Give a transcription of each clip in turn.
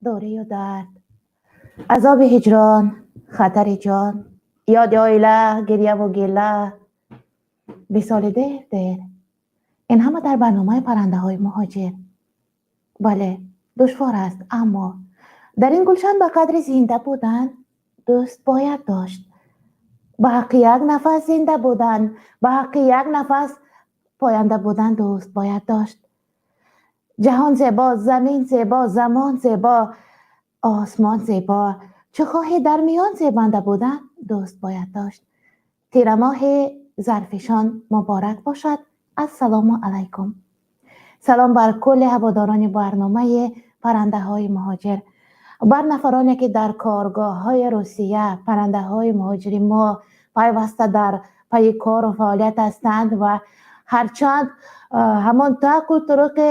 Дурию дард, азоби ҳиҷрон, хатари ҷон, ёди оила, гирьяву гила, висоли дер дер. Ин ҳама дар барномаи «Паррандаҳои муҳоҷир». Бале, душвор аст, аммо дар ин гулшан ба қадри зинда будан дӯст бояд дошт. Ба ҳаққи як нафас зинда будан, ба ҳаққи як нафас поянда будан дӯст бояд дошт. Ҷаҳон зебо, замин зебо, замон зебо, осмон зебо, чӣ хоҳӣ дар миён зебанда будан дӯст бояд дошт. Тирамоҳи зарфишон муборак бошад. Ассалому алайкум. Салом бар кулли ҳаводорони барномаи «Паррандаҳои муҳоҷир», бар нафароне, ки дар коргоҳҳои Русия паррандаҳои муҳоҷири мо пайваста дар пайи кору фаъолият ҳастанд ва ҳарчанд ҳамон таку туруқи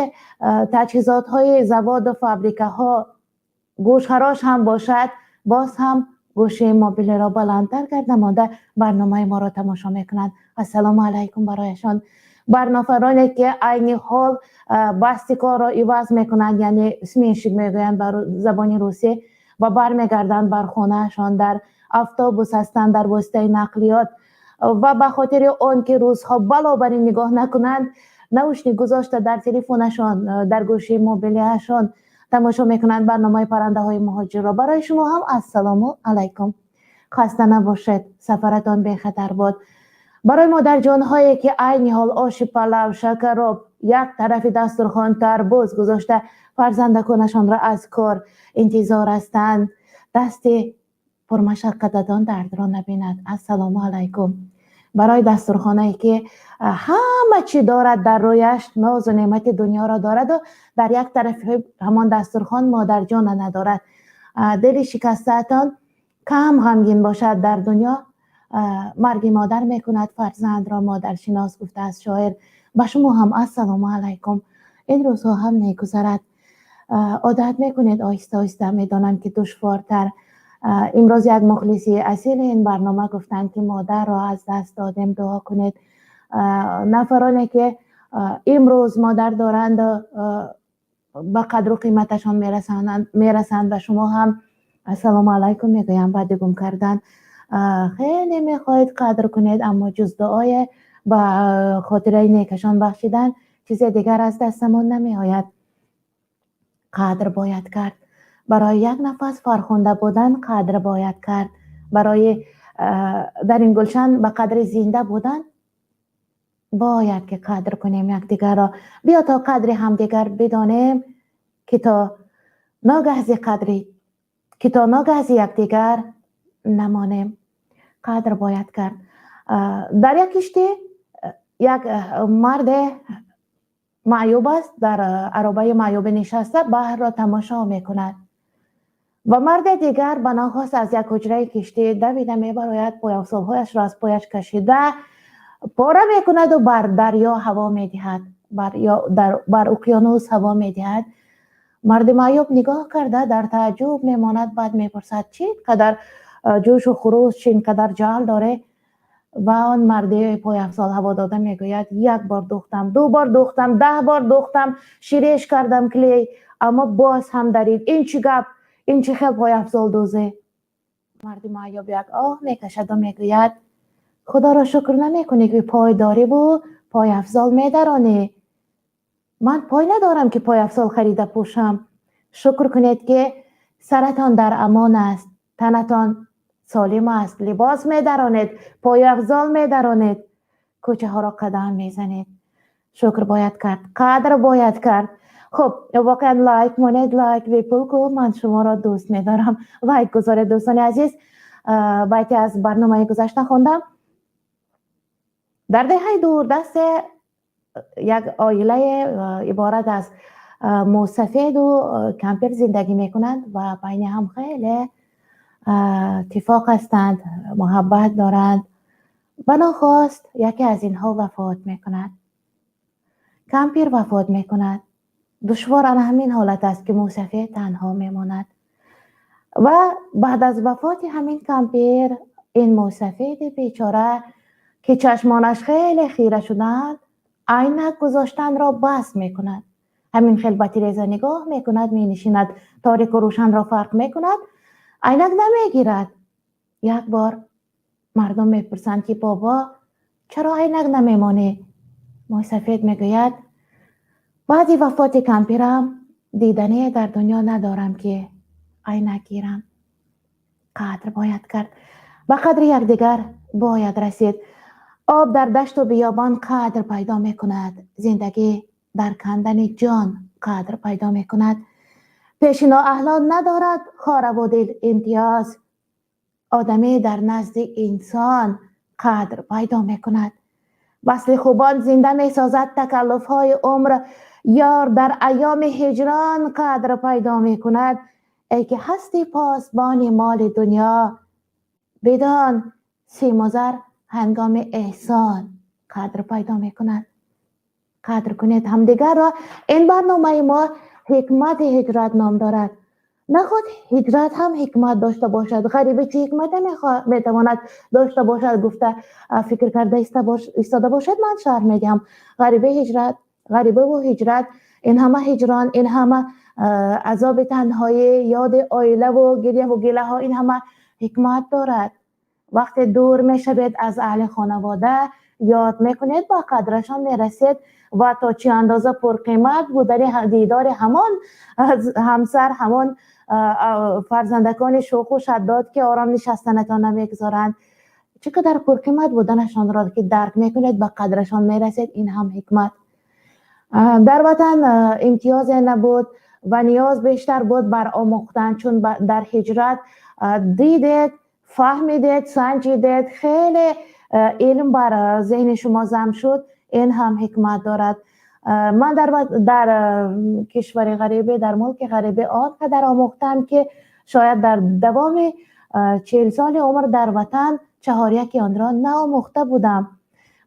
таҷҳизотҳои заводу фабрикаҳо гӯшхарош ҳам бошад, боз ҳам гӯшии мобилиро баландтар карда монда барномаи моро тамошо мекунанд. Ассалому алайкум барояшон. Бар нафароне, ки айни ҳол басти корро иваз мекунанд, яъне сменщик мегӯянд бар забони русӣ, ва бармегарданд бар хонаашон, дар автобус ҳастанд, дар воситаи нақлиёт ва ба хотири он ки рӯзҳо бало бар ин нигоҳ накунанд, наушник гузошта дар телефонашон, дар гӯшии мобилиашон тамошо мекунанд барномаи «Паррандаҳои муҳоҷирро. Барои шумо ҳам ассалому алайкум. Хаста набошед, сафаратон бехатар бод. Барои модарҷонҳое, ки айни ҳол оши палав, шакароб, як тарафи дастурхон тарбуз гузошта фарзандаконашонро аз кор интизор ҳастанд, дасти пурмашаққататон дардро набинад. Ассалому алайкум. Барои дастурхонае, ки ҳама чӣ дорад дар рӯяш, нозу неъмати дунёро дораду дар як тарафи ҳамон дастурхон модарҷона надорад, дили шикастаатон кам ғамгин бошад. Дар дунё марги модар мекунад фарзандро модаршинос, гуфтааст шоир. Ба шумо ҳам ассалому алайкум. Ин рӯзҳо ҳам мегузарад, одат мекунед оҳиста оҳиста. Медонам, ки душвортар. Имрӯз як мухлиси асили ин барнома гуфтанд, ки модарро аз даст додем, дуо кунед. Нафароне, ки имрӯз модар доранд, ба қадру қиматашон мерасанд, ба шумо ҳам ассалому алайкум мегӯям. Баъди гум кардан хеле мехоҳед қадр кунед, аммо ҷуз дуое ба хотираи некашон бахшидан чизе дигар аз дастамон намеояд. Қадр бояд кард. Барои як нафас фархунда будан қадр бояд кард. Барои дар ин гулшан ба қадри зинда будан бояд ки қадр кунем якдигарро. Биё то қадри ҳамдигар бидонем, ки то ногаҳ зи қадри, ки то ногаҳ зи якдигар намонем. Қадр бояд кард. Дар як киштӣ як марде маъюб аст, дар аробаи маъюбӣ нишаста баҳрро тамошо мекунад ва марде дигар ба нохост аз як ҳуҷраи киштӣ давида мебарояд, пойафзолҳояшро аз пояш кашида пора мекунаду бар дарё ҳаво медиҳад, бар уқёнус ҳаво медиҳад. Марди маъюб нигоҳ карда дар тааҷҷуб мемонад. Баъд мепурсад: «Чӣ қадар ҷӯшу хуруш, чӣ ин қадар ҷаҳл дорӣ?» Ва он марди пойафзол ҳаво дода мегӯяд: «Як бор духтам, ду бор духтам, 10 бор духтам, ширеш кардам клей, аммо боз ҳам дарид. Ин чӣ гап, ин чӣ хел пойафзолдӯзӣ?» Марди маъюб як оҳ мекашаду мегӯяд: «Худоро шукр намекунӣ, ки пой дориву пойафзол медаронӣ? Ман пой надорам, ки пойафзол харида пӯшам. Шукр кунед, ки саратон дар амон аст, танатон солим аст, либос медаронед, пойафзол медаронед, кӯчаҳоро қадам мезанед. Шукр бояд кард, қадр бояд кард». Хуб, воқеан лайк монед, лайк бепул ку, ман шуморо дӯст медорам. Лайк гузоред, дӯстони азиз. Байте аз барномаи гузашта хондам. Дар деҳаи дурдасте як оилае иборат аз мӯсафеду кампир зиндагӣ мекунанд ва байни ҳам хеле иттифоқ ҳастанд, муҳаббат доранд. Ба нохост яке аз инҳо вафот мекунад. Кампир вафот мекунад. Душвор ана ҳамин ҳолат аст, ки мӯсафед танҳо мемонад. Ва баъд аз вафоти ҳамин кампир ин мӯсафеди бечора, ки чашмонаш хеле хира шудаанд, айнак гузоштанро бас мекунад. Ҳамин хел ба тиреза нигоҳ мекунад, менишинад, торику рӯшанро фарқ мекунад, айнак намегирад. Як бор мардум мепурсанд, ки бобо, чаро айнак намемонӣ? Мӯйсафед мегӯяд: баъди вафоти кампирам дидание дар дунё надорам, ки айнак гирам. Қадр бояд кард, ба қадри якдигар бояд расид. Об дар дашту биёбон қадр пайдо мекунад, зиндагӣ дар кандани ҷон қадр пайдо мекунад. Пеши ноаҳлон надорад хораву дил имтиёз, одамӣ дар назди инсон қадр пайдо мекунад. Васли хубон зинда месозад такаллуфҳои умр, ёр дар айёми ҳиҷрон қадр пайдо мекунад. Эй ки ҳасти посбони моли дунё, бидон симу зар ҳангоми эҳсон қадр пайдо мекунад. Қадр кунед ҳамдигарро. Ин барномаи мо ҳикмати ҳиҷрат ном дорад. Наход ҳиҷрат ҳам ҳикмат дошта бошад, ғарибӣ чӣ ҳикмате метавонад дошта бошад, гуфта фикр карда истода бошед, ман шарҳ медиҳам. Ғарибӣ, ҳиҷрат, ғарибаву ҳиҷрат, ин ҳама ҳиҷрон, ин ҳама азоби танҳоӣ, ёди оилаву гиряву гилаҳо, ин ҳама ҳикмат дорад. Вақте дур мешавед аз аҳли хонавода, ёд мекунед, ба қадрашон мерасед ва то чӣ андоза пурқимат будани дидори ҳамон ҳамсар, ҳамон фарзандакони шӯху шаддод, ки ором нишастанатон намегузоранд, чӣ қадар пурқимат буданашонро ки дарк мекунед, ба қадрашон мерасед. Ин ҳам ҳикмат. Дар ватан имтиёзе набуд ва ниёз бештар буд бар омӯхтан, чун дар ҳиҷрат дидед, фаҳмидед, санҷидед, хеле илм бар зеҳни шумо зам шуд. Ин ҳам ҳикмат дорад. Ман дар кишвари ғарибӣ, дар мулки ғарибӣ он қадар омӯхтам, ки шояд дар давоми 40 соли умр дар ватан чаҳоряки онро наомӯхта будам.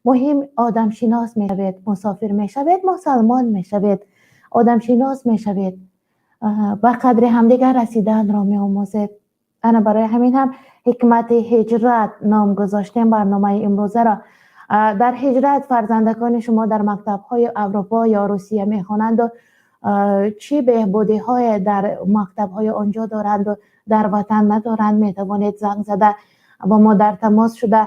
Муҳим, одамшинос мешавед, мусофир мешавед, мусалмон мешавед, одамшинос мешавед, ба қадри ҳамдигар расиданро меомӯзед. Ана барои ҳамин ҳам ҳикмати ҳиҷрат ном гузоштем барномаи имрӯзаро. Дар ҳиҷрат фарзандакони шумо дар мактабҳои Аврупо ё Русия мехонанду чӣ беҳбудиҳое дар мактабҳои онҷо доранду дар ватан надоранд, метавонед занг зада бо мо дар тамос шуда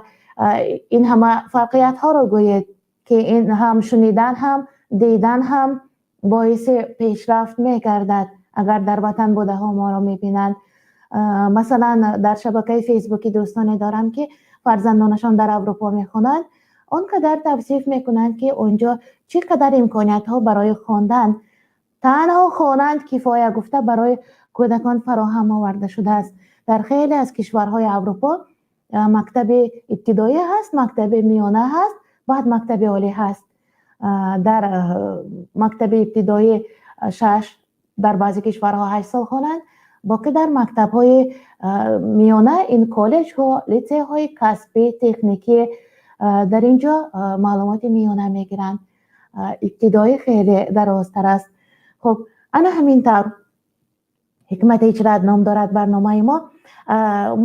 ин ҳама фарқиятҳоро гӯед, ки ин ҳам шунидан, ҳам дидан ҳам боиси пешрафт мегардад. Агар дар ватан будаҳо моро мебинанд, масалан, дар шабакаи Фейсбуки дӯстоне дорам, ки фарзандонашон дар Аврупо мехонанд, он қадар тавсиф мекунанд, ки он ҷо чӣ қадар имкониятҳо барои хондан, танҳо хонанд кифоя гуфта, барои кӯдакон фароҳам оварда шудааст. Дар хеле аз кишварҳои Аврупо мактаби ибтидоӣ ҳаст, мактаби миёна ҳаст, баъд мактаби олӣ ҳаст. Дар мактаби ибтидоӣ 6, дар баъзе кишварҳо 8 сол хонанд, боқӣ дар мактабҳои миёна, ин коллеҷҳо, литсейҳои касбӣ, техникӣ, дар ин ҷо маълумоти миёна мегиранд. Ибтидоӣ хеле дарозтар аст. Хуб, ана ҳамин тавр ҳикмати ҳиҷрат ном дорад барномаи мо.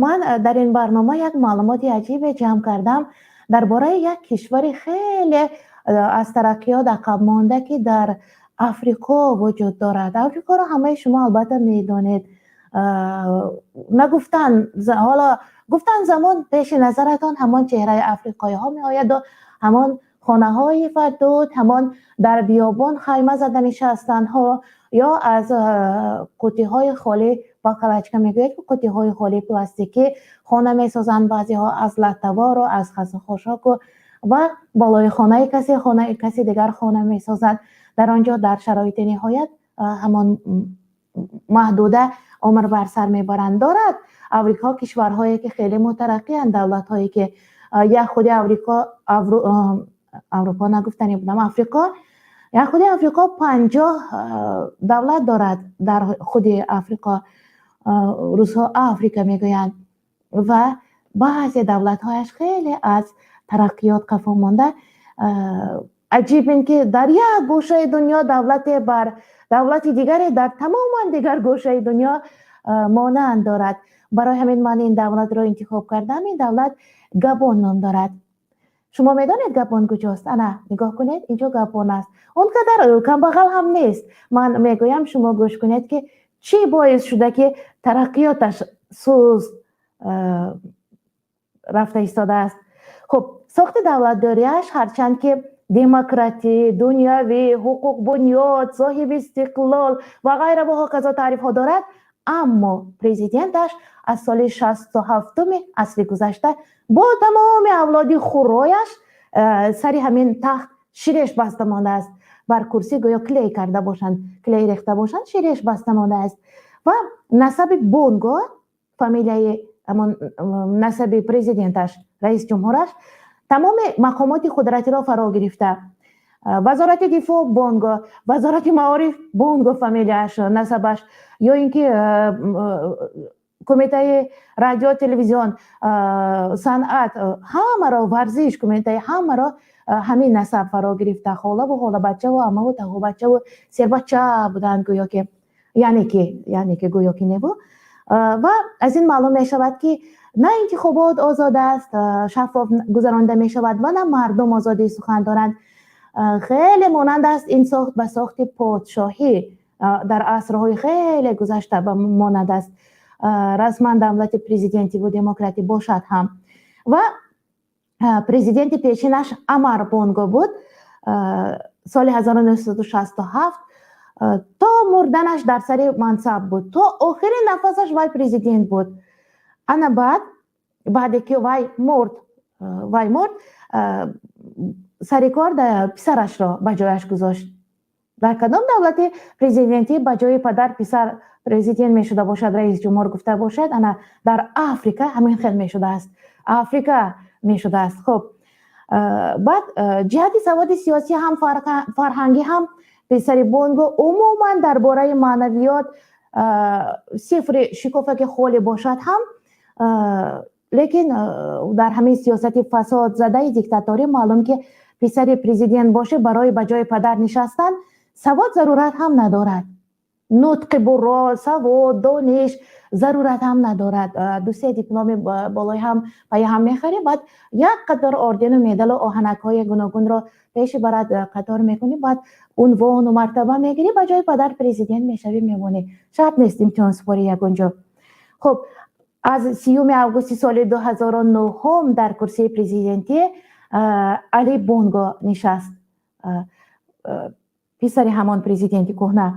Ман дар ин барнома як маълумоти аҷибе ҷамъ кардам дар бораи як кишвари хеле аз тараққиёт ақаб монда, ки дар Африқо вуҷуд дорад. Африқоро ҳамаи шумо албатта медонед. Нагуфтан, ҳоло гуфтан замон пеши назаратон ҳамон чеҳраи африқоиҳо меояду ҳамон хонаҳои фардуд, ҳамон дар биёбон хайма зада нишастанҳо ё аз қуттиҳои холӣ, бакалачка мегӯяд, ки қуттиҳои холии пластикӣ хона месозанд баъзеҳо, аз латтавору аз хасу хошоку, ва болои хонаи касе хонаи каси дигар хона месозад. Дар он ҷо дар шароити ниҳоят ҳамон маҳдуда умр бар сар мебаранд. Дорад Африқо кишварҳое, ки хеле мутараққиянд, давлатҳое, ки як худи Африқо, Аврупо нагуфтанӣ будам, Африқо, як худи Африқо 50 давлат дорад. Дар худи Африқо, русҳо Африка мегӯянд, ва баъзе давлатҳояш хеле аз тараққиёт қафо монда. Аҷиб ин ки дар як гӯшаи дунё давлате бар давлати дигаре дар тамоман дигар гӯшаи дунё монанд дорад. Барои ҳамин ман ин давлатро интихоб кардам. Ин давлат Габон ном дорад. Шумо медонед, Габон куҷост? Ана, нигоҳ кунед, инҷо Габон аст. Он қадар камбағал ҳам нест. Ман мегӯям, шумо гӯш кунед, ки чӣ боис шуда, ки тараққиёташ суст рафта истодааст. Хуб, сохти давлатдориаш ҳарчанд ки демократӣ, дунявӣ, ҳуқуқбунёд, соҳиби истиқлол ва ғайра ва ҳоказо таърифҳо дорад, аммо президенташ аз соли 67-уми асри гузашта бо тамоми авлоди хурояш сари ҳамин тахт ширеш баста мондааст. Бар курсӣ гӯё клей карда бошанд, клей рехта бошанд, ширеш баста мондааст. Ва насаби Бонго, фамилияи ҳамон насаби президенташ, раиси ҷумҳураш, тамоми мақомоти қудратиро фаро гирифта: вазорати дифоъ Бонго, вазорати маориф Бонго фамилияш, насабаш, ё ин ки кумитаи радио, телевизион, санъат, ҳамаро, варзиш, кумитаи ҳамаро ҳамин насаб фаро гирифта. Холаву холабаччаву амаву тағобаччаву сербачча буданд гӯё ки, яъне ки гӯё ки неву. Ва аз ин маълум мешавад, ки на интихобот озод аст, шаффоф гузаронида мешавад ва на мардум озодии сухан доранд. Хеле монанд аст ин сохт ба сохти подшоҳӣ дар асрҳои хеле гузашта ба монанд аст. Расман давлати президентиву демократӣ бошад ҳам. Ва президенти пешинаш Амар Бонго буд. Соли 1967 то мурданаш дар сари мансаб буд, то охири нафасаш вай президент буд. Ана баъд, баъде ки вай мурд, сари кор писарашро ба ҷояш гузошт. Дар кадом давлати президентӣ ба ҷои падар писар президент мешуда бошад, раис ҷумҳур гуфта бошад? Ана дар Африка ҳамин хел мешудааст, Африка мешудааст. Хуб, баъд ҷиҳати саводи сиёсӣ ҳам, фарҳангӣ ҳам писари Бонго умуман дар бораи маънавиёт сифри шикофаки холӣ бошад ҳам, лекин дар ҳамин сиёсати фасодзадаи диктаторӣ маълум, ки писари президент бошӣ, барои ба ҷои падар нишастан савод зарурат ҳам надорад. Нутқи бурро, савод, дониш зарурат ҳам надорад. Дусе дипломи болои ҳам пайи ҳам мехарӣ, баъд як қатор ордену медалу оҳанакҳои гуногунро пеши барат қатор мекунӣ, баъд унвону мартаба мегирӣ, ба ҷои падар президент мешавӣ, мемонӣ. Шарт нест имтиҳон супорӣ ягон ҷо. Хуб, аз 30-уми августи соли 2009-ум дар курсии президентӣ Али Бонго нишаст, писари ҳамон президенти кӯҳна.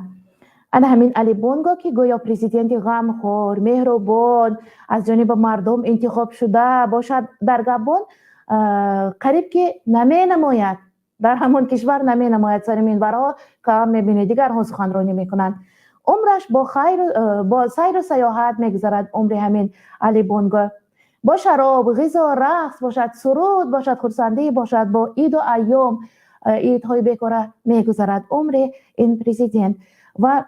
Ана ҳамин Али Бонго, ки гӯё президенти ғамхор, меҳрубон, аз ҷониби мардум интихоб шуда бошад, дар Габон қариб ки наменамояд. Дар ҳамон кишвар наменамояд сари минбарҳо, кам мебинед, дигарҳо суханронӣ мекунанд. Умраш бо сайру саёҳат мегузарад. Умри ҳамин Али Бонго бо шароб, ғизо, рақс бошад, суруд бошад, хурсандӣ бошад, бо иду айём, идҳои бекора мегузарад умри ин президент. Ва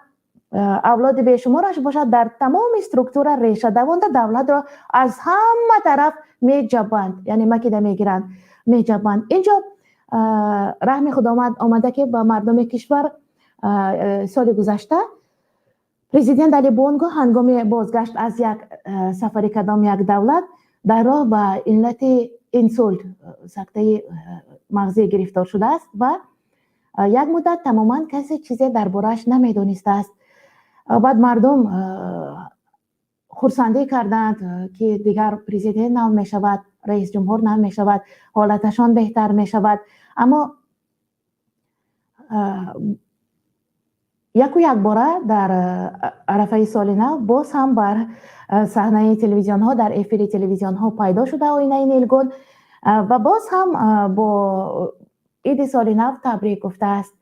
авлоди бешумораш бошад, дар тамоми структура реша давонда, давлатро аз ҳама тараф меҷабанд, яъне макида мегиранд, меҷабанд. Инҷо раҳми Худованд омада, ки ба мардуми кишвар. Соли гузашта президент Али Бонго ҳангоми бозгашт аз як сафари кадом як давлат дар роҳ ба иллати инсулт, сактаи мағзӣ гирифтор шудааст ва як муддат тамоман касе чизе дар борааш намедонистааст. Баъд мардум хурсандӣ карданд, ки дигар президент нав мешавад, раис ҷумҳур нав мешавад, ҳолаташон беҳтар мешавад. Аммо яку якбора дар арафаи соли нав боз ҳам бар саҳнаи телевизионҳо, дар эфири телевизионҳо пайдо шуда оинаи нилгун ва боз ҳам бо иди соли нав табрик гуфтааст.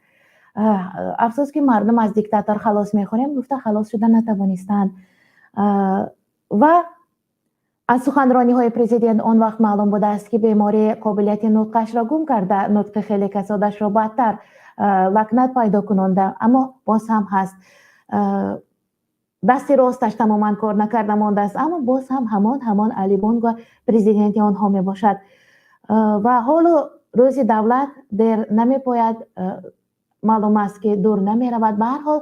Афсӯс, ки мардум аз диктатор халос мехонем гуфта, халос шуда натавонистанд. Ва аз суханрониҳои президент он вақт маълум будааст, ки беморӣ қобилияти нутқашро гум карда, нутқи хеле касодашро бадтар лакнат пайдо кунонда, аммо боз ҳам ҳаст. Дасти росташ тамоман кор накарда мондааст, аммо боз ҳам ҳамон Али Бонго президенти онҳо мебошад. Ва ҳолу рӯзи давлат дер намепояд, маълум аст, ки дур намеравад. Ба ҳар ҳол,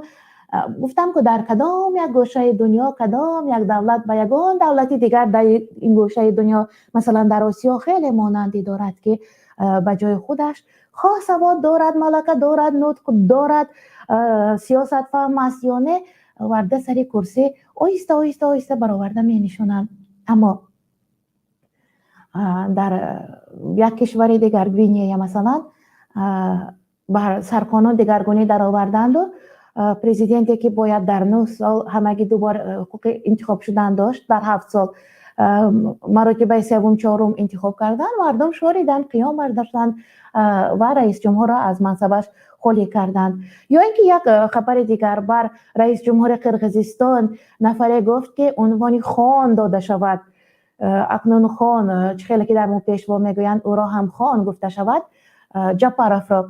гуфтам, ку дар кадом як гӯшаи дунё, кадом як давлат ба ягон давлати дигар дар ин гӯшаи дунё, масалан дар Осиё, хеле монандӣ дорад, ки Ба ҷои худаш, хоҳ савод дорад, малака дорад, нутқ дорад, сиёсатфаҳм аст ё не, варда сари курсӣ оҳиста, оҳиста, оҳиста бароварда менишонанд. Аммо дар як кишвари дигар, Гвинея масалан, бар сарқонун дигаргунӣ дароварданду президенте, ки бояд дар 9 сол ҳамагӣ ду бор ҳуқуқи интихоб шудан дошт, дар 7 сол маротибаи севум, чорум интихоб карданд. Мардум шориданд, қиём бардоштанд ва раисҷумҳурро аз мансабаш холӣ карданд. Ё ин ки як хабари дигар: бар раисҷумҳури Қирғизистон нафаре гуфт, ки унвони хон дода шавад. Акнун хон, чӣ хеле ки дар мо пешво мегӯянд, ӯро ҳам хон гуфта шавад, Ҷапаровро.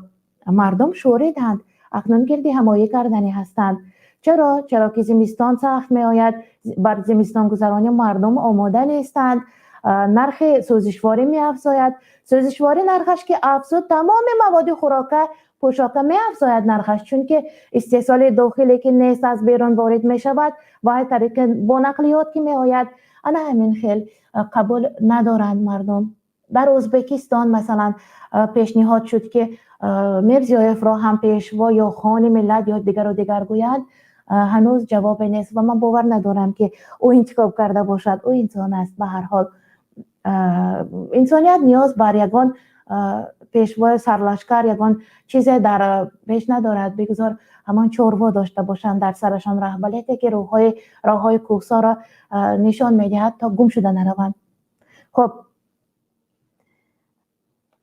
Мардум шӯриданд, акнун гирди ҳамоӣ карданӣ ҳастанд. Чаро? Чаро ки зимистон сахт меояд, бар зимистонгузаронӣ мардум омода нестанд, нархи сӯзишворӣ меафзояд. Сӯзишворӣ нархаш ки афзуд, тамоми маводи хӯрока, пӯшока меафзояд нархаш, чунки истеҳсоли дохиле ки нест, аз берун ворид мешавад ва тариқи бо нақлиёт ки меояд. Ана ҳамин хел қабул надоранд мардум. Дар Ӯзбекистон масалан пешниҳод шуд, ки Мирзиёевро ҳам пешво ё хони миллат ё дигару дигар гӯянд. Ҳанӯз ҷавобе нест ва ман бовар надорам, ки ӯ интихоб карда бошад. Ӯ инсон аст, ба ҳар ҳол инсоният ниёз бар ягон пешвои, сарлашкар, ягон чизе дар пеш надорад. Бигузор ҳамон чорво дошта бошанд дар сарашон, раҳбалете, ки рӯҳҳои роҳҳои кӯҳсоро нишон медиҳад, то гум шуда нараванд. Хуб,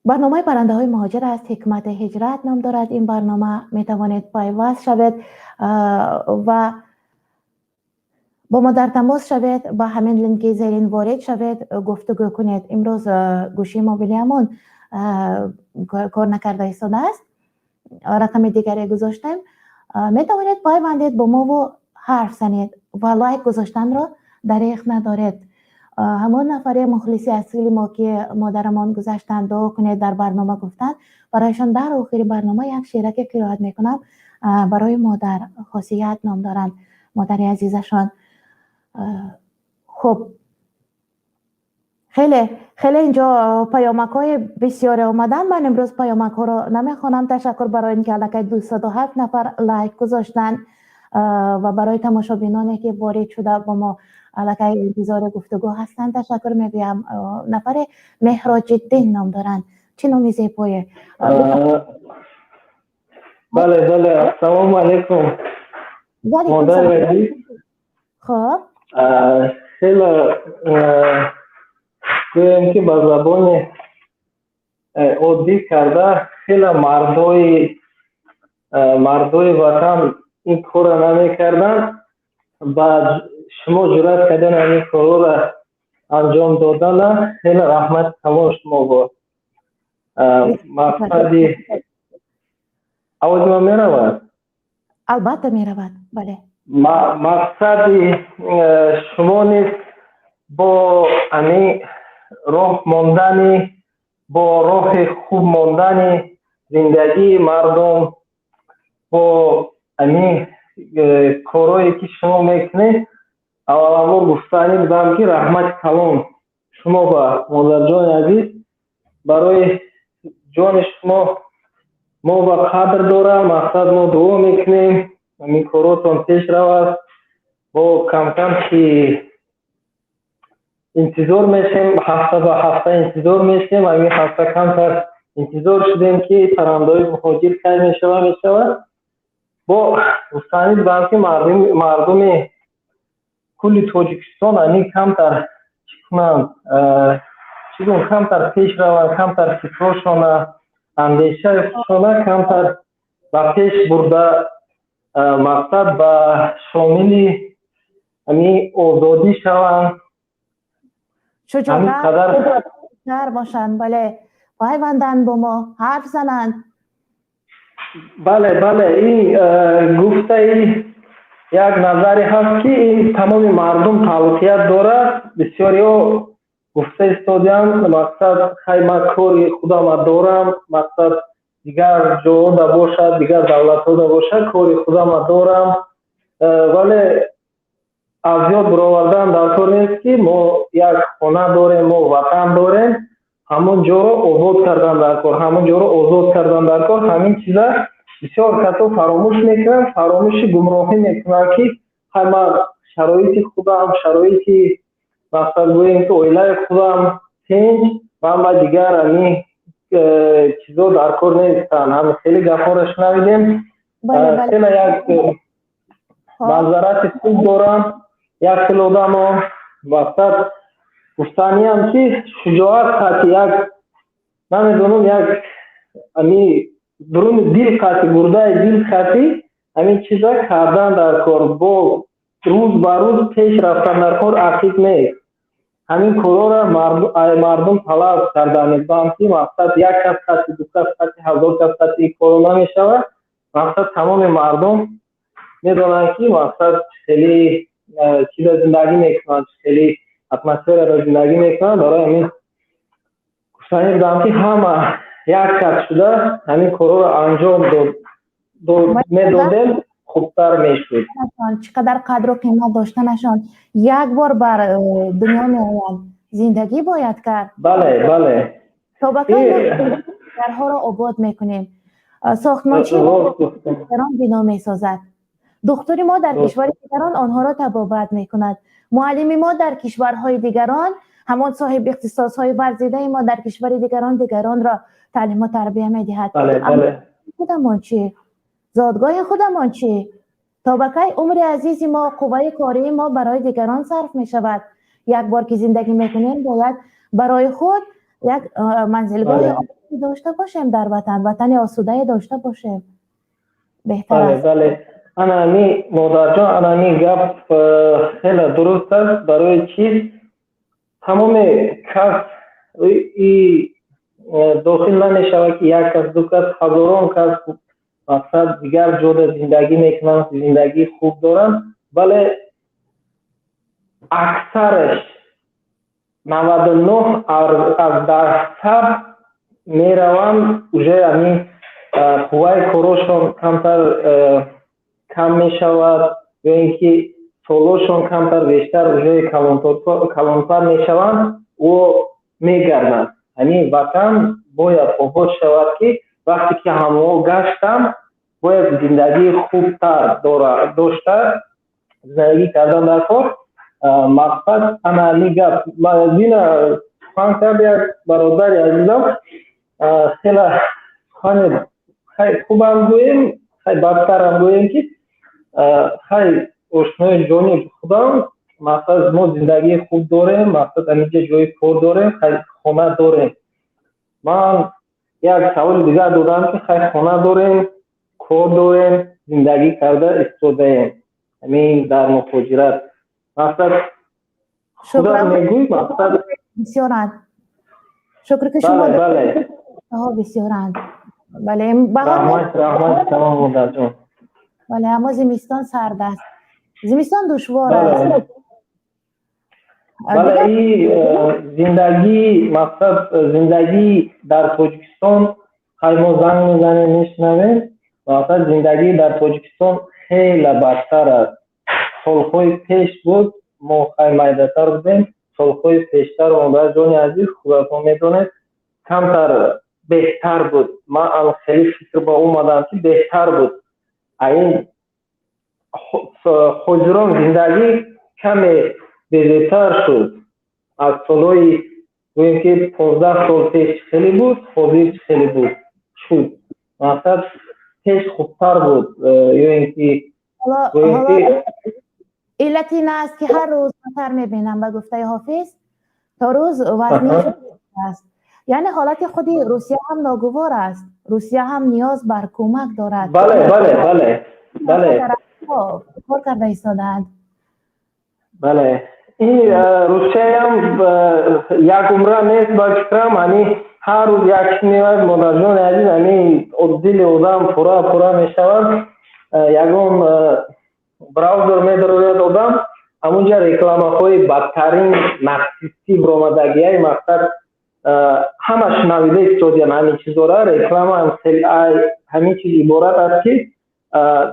барномаи паррандаҳои муҳоҷир аст, «Ҳикмати ҳиҷрат» ном дорад ин барнома. Метавонед пайваст шавед ва бо мо дар тамос шавед, ба ҳамин линки зерин ворид шавед, гуфтугӯ кунед. Имрӯз гӯшии мобилиамон кор накарда истодааст, рақами дигаре гузоштем. Метавонед пайвандед бо мову ҳарф занед ва лайк гузоштанро дареғ надоред. Ҳамон нафаре, мухлиси асили мо, ки модарамон гузаштанд, дуо кунед дар барнома гуфтанд, барояшон дар охири барнома як шеъраке қироат мекунам. Барои модар, Хосият ном доранд модари азизашон. Хуб, хеле хеле инҷо паёмакҳои бисёре омаданд. Ман имрӯз паёмакҳоро намехонам. Ташаккур барои ин ки аллакай 207 нафар лайк гузоштанд ва барои тамошобиноне, ки ворид шуда, бо мо аллакай интизори гуфтугӯ ҳастанд, ташаккур мегӯям. Нафаре Меҳроҷиддин ном доранд. Чӣ номи зебое! Бале, ассалому алайкум, модари азиз. Хуб. Хеле, гӯем ки ба забони оддӣ карда, хеле мардои ватан ин корро намекарданд. Ба шумо ҷуръат кардан, ҳамин корҳоро анҷом додана, хеле раҳмати калон шумо бод. Мақсади овози ман меравад? Албатта меравад, бале. Мақсади шумо низ бо ҳамин роҳ мондани, бо роҳи хуб мондани зиндагии мардум, бо ҳамин корҳое ки шумо мекунед, авваланбор гуфтанӣ будам, ки раҳмати калон шумо ба модарҷони азиз. Барои ҷони шумо мо ба қадр дорам. Мақсад, мо дуо мекунем, ҳамин коротон пеш равад. Бо камкам ки интизор мешем, ҳафта ба ҳафта интизор мешем. Ҳамин ҳафта камтар интизор шудем, ки паррандаҳои муҳоҷир кай мешавад. Бо гуфтанӣ будам, ки мардуми кулли Тоҷикистон ҳамин камтар чӣ кунанд, чӣ гӯм, камтар пеш раванд, камтар фикрошона, андешаи худшона камтар ба пеш бурда, мақсад, ба шомили ҳамин озодӣ шаванд. Шуҷоатар бошанд, бале, пайванданд, бо мо ҳарф зананд. Бале, ин гуфтаи як назаре ҳаст, ки ин тамоми мардум тааллуқият дорад. Бисёриҳо гуфта истодианд, мақсад, хай, ман кори худама дорам, мақсад, дигар ҷоҳода бошад, дигар давлатҳода бошад, кори худама дорам, вале аз ёд баровардан дар кор нест, ки мо як хона дорем, мо ватан дорем. Ҳамон ҷоро обод кардан дар кор, ҳамон ҷоро озод кардан дар кор. Ҳамин чиза бисёр касо фаромӯш мекунанд, фаромӯши гумроҳӣ мекунанд, ки ҳама шароити худам, шароити, мақсад гӯем, ки оилаи худам тинҷ ва ма дигар ҳамин чизо дар кор нестанд. Ҳами хеле гапҳоро шунавидем, хеле як манзарати хуб доранд як хел одамо. Мақсад гуфтаниам, ки шуҷоат қати як, намедонам, як ами дуруни дил қати, гурдаи дил қати ҳамин чиза кардан дар кор, бо рӯз ба рӯз пеш рафтан дар кор, ақиб нест. Ҳамин корҳоро мардум талаб карда мебанд, ки мақсад як кас қати, ду кас қати, ҳазор кас қати коро намешавад. Мақсад тамоми мардум медонанд, ки мақсад хеле чиза зиндагӣ мекунанд, хеле атмосфераро зиндагӣ мекунанд. Барои ҳамин гуфтанӣ будам, ки ҳама як кас шуда ҳамин корҳоро анҷом медодем, хубтар мешуд. Чӣ қадар қадру қимат доштанашон. Як бор бар дунё меоянд, зиндагӣ бояд кард. Бале, бале. То ба кай дарҳоро обод мекунем? Сохтмончи дигарон бино месозад, духтури мо дар кишвари дигарон онҳоро табобат мекунад, муаллими мо дар кишварҳои дигарон, ҳамон соҳиби ихтисосҳои варзидаи мо дар кишвари дигарон дигаронро таълиму тарбия медиҳад. Худамон чӣ? Зодгоҳи худамон чӣ? То ба кай умри азизи мо, қувваи кории мо барои дигарон сарф мешавад? Як бор ки зиндагӣ мекунем, бояд барои худ як манзилгоҳи дошта бошем дар ватан, ватани осудае дошта бошем, беҳтар аст. Бале, ана ами, модарҷон, ана ами гап хеле дуруст аст. Барои чиз тамоми кас и дохил намешавад, ки як кас, ду кас, ҳазорон кас, мақсад, дигар ҷода зиндагӣ мекунанд, зиндагии хуб доранд, вале аксараш 99 аз 100 мераванд. Уже ҳамин қувваи корошон камтар кам мешавад ё ин ки солошон камтар бештар, уже калонтар мешаванд, ӯ мегарданд. Ҳамин ватан бояд обод шавад, ки вақте ки ҳамао гаштанд, бояд зиндагии хубтар дошта зиндагӣ кардан дар кор. Мақсад ана ҳамин гап дина сухан кард як бародари азизам, хеле сухани хубам гӯем, хай бадтарам гӯем, ки хай ошнои ҷони худам, мақсад, мо зиндагии хуб дорем, мақсад, ҳаминҷа ҷои кор дорем, хай хона дорем. Ман як саволи дигар додам, ки хай хона дорем, кор дорем, зиндагӣ карда истодаем ҳамин дар муҳоҷират, мақсад, худат мегӯй, мақсад. Бисёранд, шукр, ки шумо бале. Бисёранд, бале. Раҳмат, раҳмат, тамом, модарҷон. Бале, аммо зимистон сард аст, зимистон душвор аст. Бале, и зиндагӣ, мақсад, зиндагӣ дар Тоҷикистон, хай мо занг мезанем, мешунавем, мақсад, зиндагӣ дар Тоҷикистон хеле бадтар аст. Солҳои пеш буд, мо хай майдатар будем. Солҳои пештар, модарҷони азиз, худатон медонед, камтар беҳтар буд. Ман хеле фикр ба омадам, ки беҳтар буд. Ин ҳозирон зиндагӣ каме безебтар шуд. Аз солҳои, гӯем, ки 15 сол пеш хеле буд, ҳозир хеле буд шуд. Мақсад, пеш хубтар буд ё ин ки гӯем ки Иллати ин аст, ки ҳар рӯз хатар мебинам, ба гуфтаи Ҳофиз, то рӯз вазнин аст. Яъне ҳолати худи Русия ҳам ногувор аст, Русия ҳам ниёз бар кӯмак дорад. бале бале бале бале Кор карда истодаанд. Бале, ин Русияам як умра нест, ба фикрам. Ҳамин ҳар рӯз як чиз меояд, модарҷони азиз, ҳамин дили одам пура пура мешавад. Ягон браузер медарояд одам, ҳамунҷа рекламаҳои бадтарин нацистӣ баромадагиай. Мақсад, ҳама шунавида истодиян ҳамин чизора. Реклама ҳамин чиз иборат аст, ки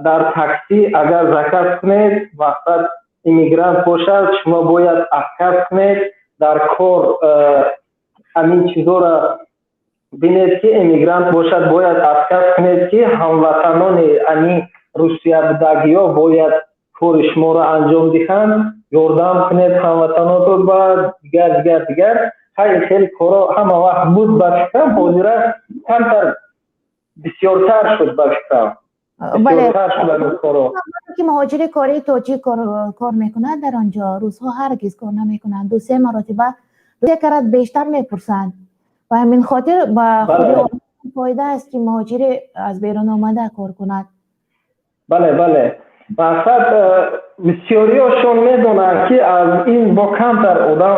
дар таксӣ агар заказ кунед, мақсад, иммигрант бошад, шумо бояд отказ кунед. Дар кор Ҳамин чизоро бинед, ки эмигрант бошад, бояд отказ кунед, ки ҳамватанони ани Русия будагиё бояд кори шуморо анҷом диҳанд, ёрдам кунед ҳамватаното ба дигар, дигар, дигар. Хеле хеле коро ҳама вақт буд, ба фикрам, ҳозира камтар бисёртар шуд, ба фикрам. Бисёртар шуд ҳамин коро. Ки муҳоҷири кории тоҷик кор мекунад дар он ҷо, русҳо ҳаргиз кор намекунанд. Ду се маротиба, се карат бештар мепурсанд. Ба ҳамин хотир ба худи фоида аст, ки муҳоҷири аз берун омада кор кунад. Бале, мақсад, бисёриёшон медонанд, ки аз ин бо камтар одам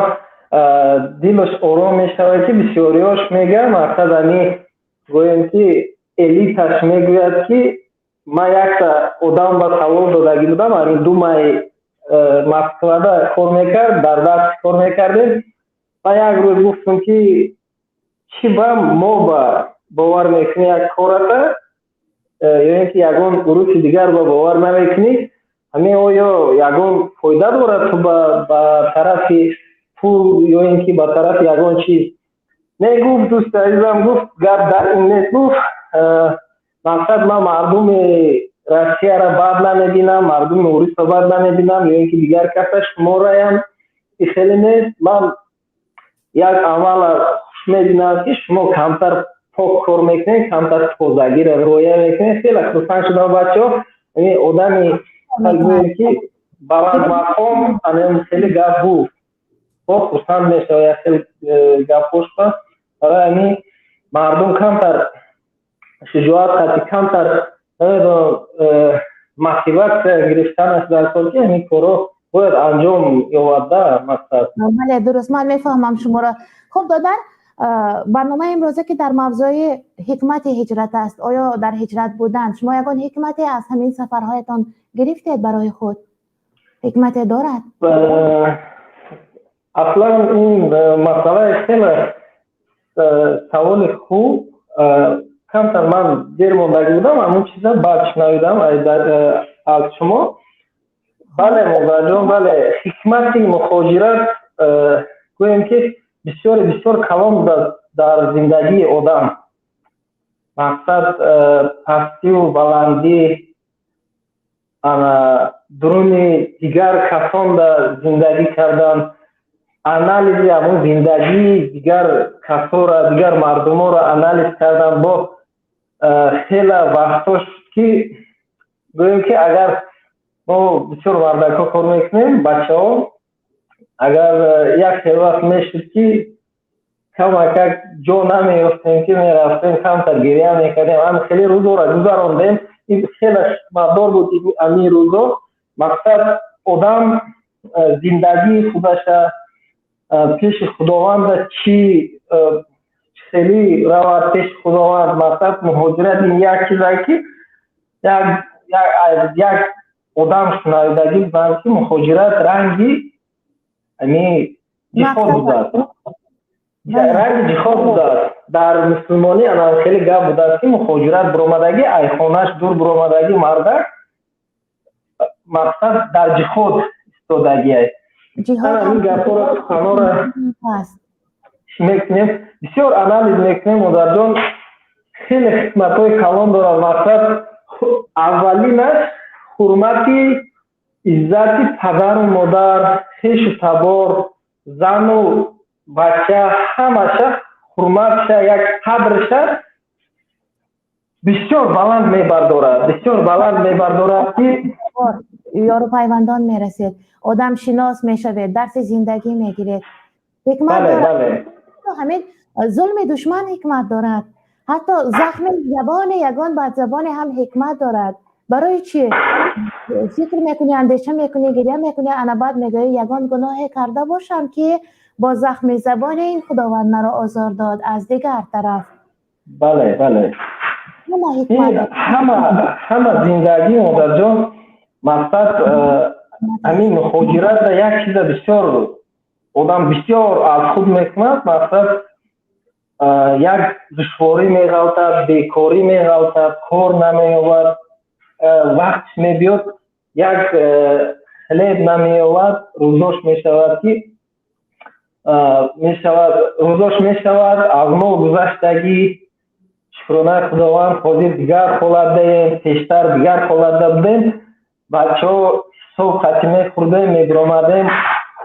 дилаш ором мешавад, ки бисёриёш мегӯянд, мақсад, ами гӯем, ки элиташ мегӯяд, ки ман якта одам ба савол додагӣ будам, ҳамин Думаи Москвада кор мекард, дар дарс кор мекардем. Ман як рӯз гуфтам, ки чӣ ба мо ба бовар мекунӣ як кората, ё ин ки ягон уруси дигар ба бовар намекунӣ? Ҳамин оё ягон фоида дорад ту ба тарафи пул ё ин ки ба тарафи ягон чиз? Не, гуфт, дӯсти азизам, гуфт, гап дар ин нест, гуфт, мақсад, ман мардуми Россияро бад намебинам, мардуми урусро бад намебинам ё ин ки дигар каса, шумораям хеле нест. Ман як амала хуш мебинам, ки шумо камтар пок кор мекунед, камтар тозагиро риоя мекунед. Хеле хурсанд шудам, бачаҳо, одами гӯем, ки баландмақом анам хеле гап гуфт, бо хурсанд мешавад як хел гапҳош. Барои ҳамин мардум камтар шуҷоат қати, камтар, намедонам, мотиватсия гирифтанаш дар кор, ки ҳамин корҳо бояд анҷом ёбад да, мақсад. Бале, дуруст, ман мефаҳмам шуморо. Хуб, додар, барномаи имрӯза, ки дар мавзӯи ҳикмати ҳиҷрат аст, оё дар ҳиҷрат будан шумо ягон ҳикмате аз ҳамин сафарҳоятон гирифтед барои худ? Ҳикмате дорад? Аслан ин масъалаи хеле саволи хуб. Камтар ман дер мондагӣ будам, ҳамун чиза баъд шунавидам аз шумо. Бале, модарҷон, бале, ҳикмати мухоҷират, гӯем, ки бисёре бисёр калон будааст дар зиндагии одам. Мақсад, пастиву баландӣ, ана дуруни дигар касонда зиндагӣ кардан, анализи ҳамун зиндагии дигар касора, дигар мардуморо анализ кардан. Бо хела вақтҳо шуд, ки гӯем, ки агар мо бисёр мардакҳо кор мекунем, бачаҳо, агар як хел вақт мешуд, ки камакак ҷо намеёфтем, ки мерафтем, камтар гиря мекардем. Ҳам хеле рӯзоро гузарондем, ин хеле хикматдор буд ҳамин рӯзо. Мақсад, одам зиндагии худаша пеши Худованда чӣ хеле равад пеши Худованд. Мақсад, муҳоҷират ин як чизе, ки як одам шунавидагӣ будам, ки муҳоҷират ранги ами ҷиход будааст, ранги ҷиход будааст. Дар мусулмонӣ ана хеле гап будааст, ки муҳоҷират биромадагӣ, ай хонаш дур биромадагӣ мардак, мақсад, дар ҷиход истодагиай. Ин гапҳоро, суханҳоро мекунем, бисёр анализ мекунем, модарҷон. Хеле хикматҳои калон дорад. Мақсад, аввалинаш ҳурмати, иззати падару модар, хешу табор, зану бача, ҳамаша ҳурматша, як қадрша бисёр баланд мебардорад, бисёр баланд мебардорад, ки Ёру пайвандон мерасед, одамшинос мешавед, дарси зиндагӣ мегиред. Ҳикмат дорад ҳамин зулми душман, ҳикмат дорад, ҳатто захми забони ягон бадзабоне ҳам ҳикмат дорад. Барои чӣ фикр мекунӣ, андеша мекунӣ, гиря мекунӣ, ана баъд мегӯӣ: ягон гуноҳе карда бошам, ки бо захми забони ин Худованд маро озор дод? Аз дигар тараф Бале, ҳама зиндагӣ, модарҷон, мақсад, ҳамин муҳоҷиратра як чиза бисёр одам бисёр аз худ мекунад. Мақсад, як душворӣ меғалтад, бекорӣ меғалтад, кор намеёбад, вақтш мебиёд, як хлеб намеёбад, рӯзош мешавад, ки Мешавад, рӯзош мешавад, аз мо гузаштагӣ. Шукронаи Худованд, ҳозир дигар ҳолат даем, пештар дигар ҳолатда будем. Бачаҳо ҳисоб хати мехӯрдем, мебиромадем,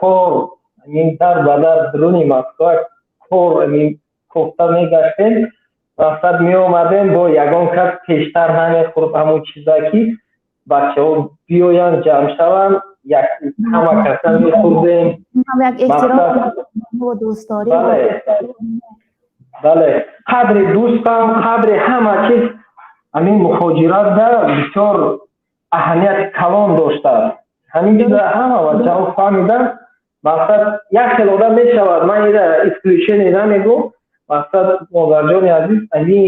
кор дар ба дар дуруни Москва кор кофта мегаштем. Мақсад, меомадем, бо ягон кас пештар намехӯрд ҳамун чиза, ки бачаҳо биёянд, ҷамъ шаванд, ҳама каса мехӯрдем. Бале, қадри дӯстам, қадри ҳама чиз ҳамин муҳоҷиратда бисёр аҳамияти калон доштааст. Ҳамин чиза ҳама бачаҳо фаҳмиданд. Мақсад, як хел одам мешавад, ман ира исключение намегӯм. Мақсад, модарҷони азиз, ами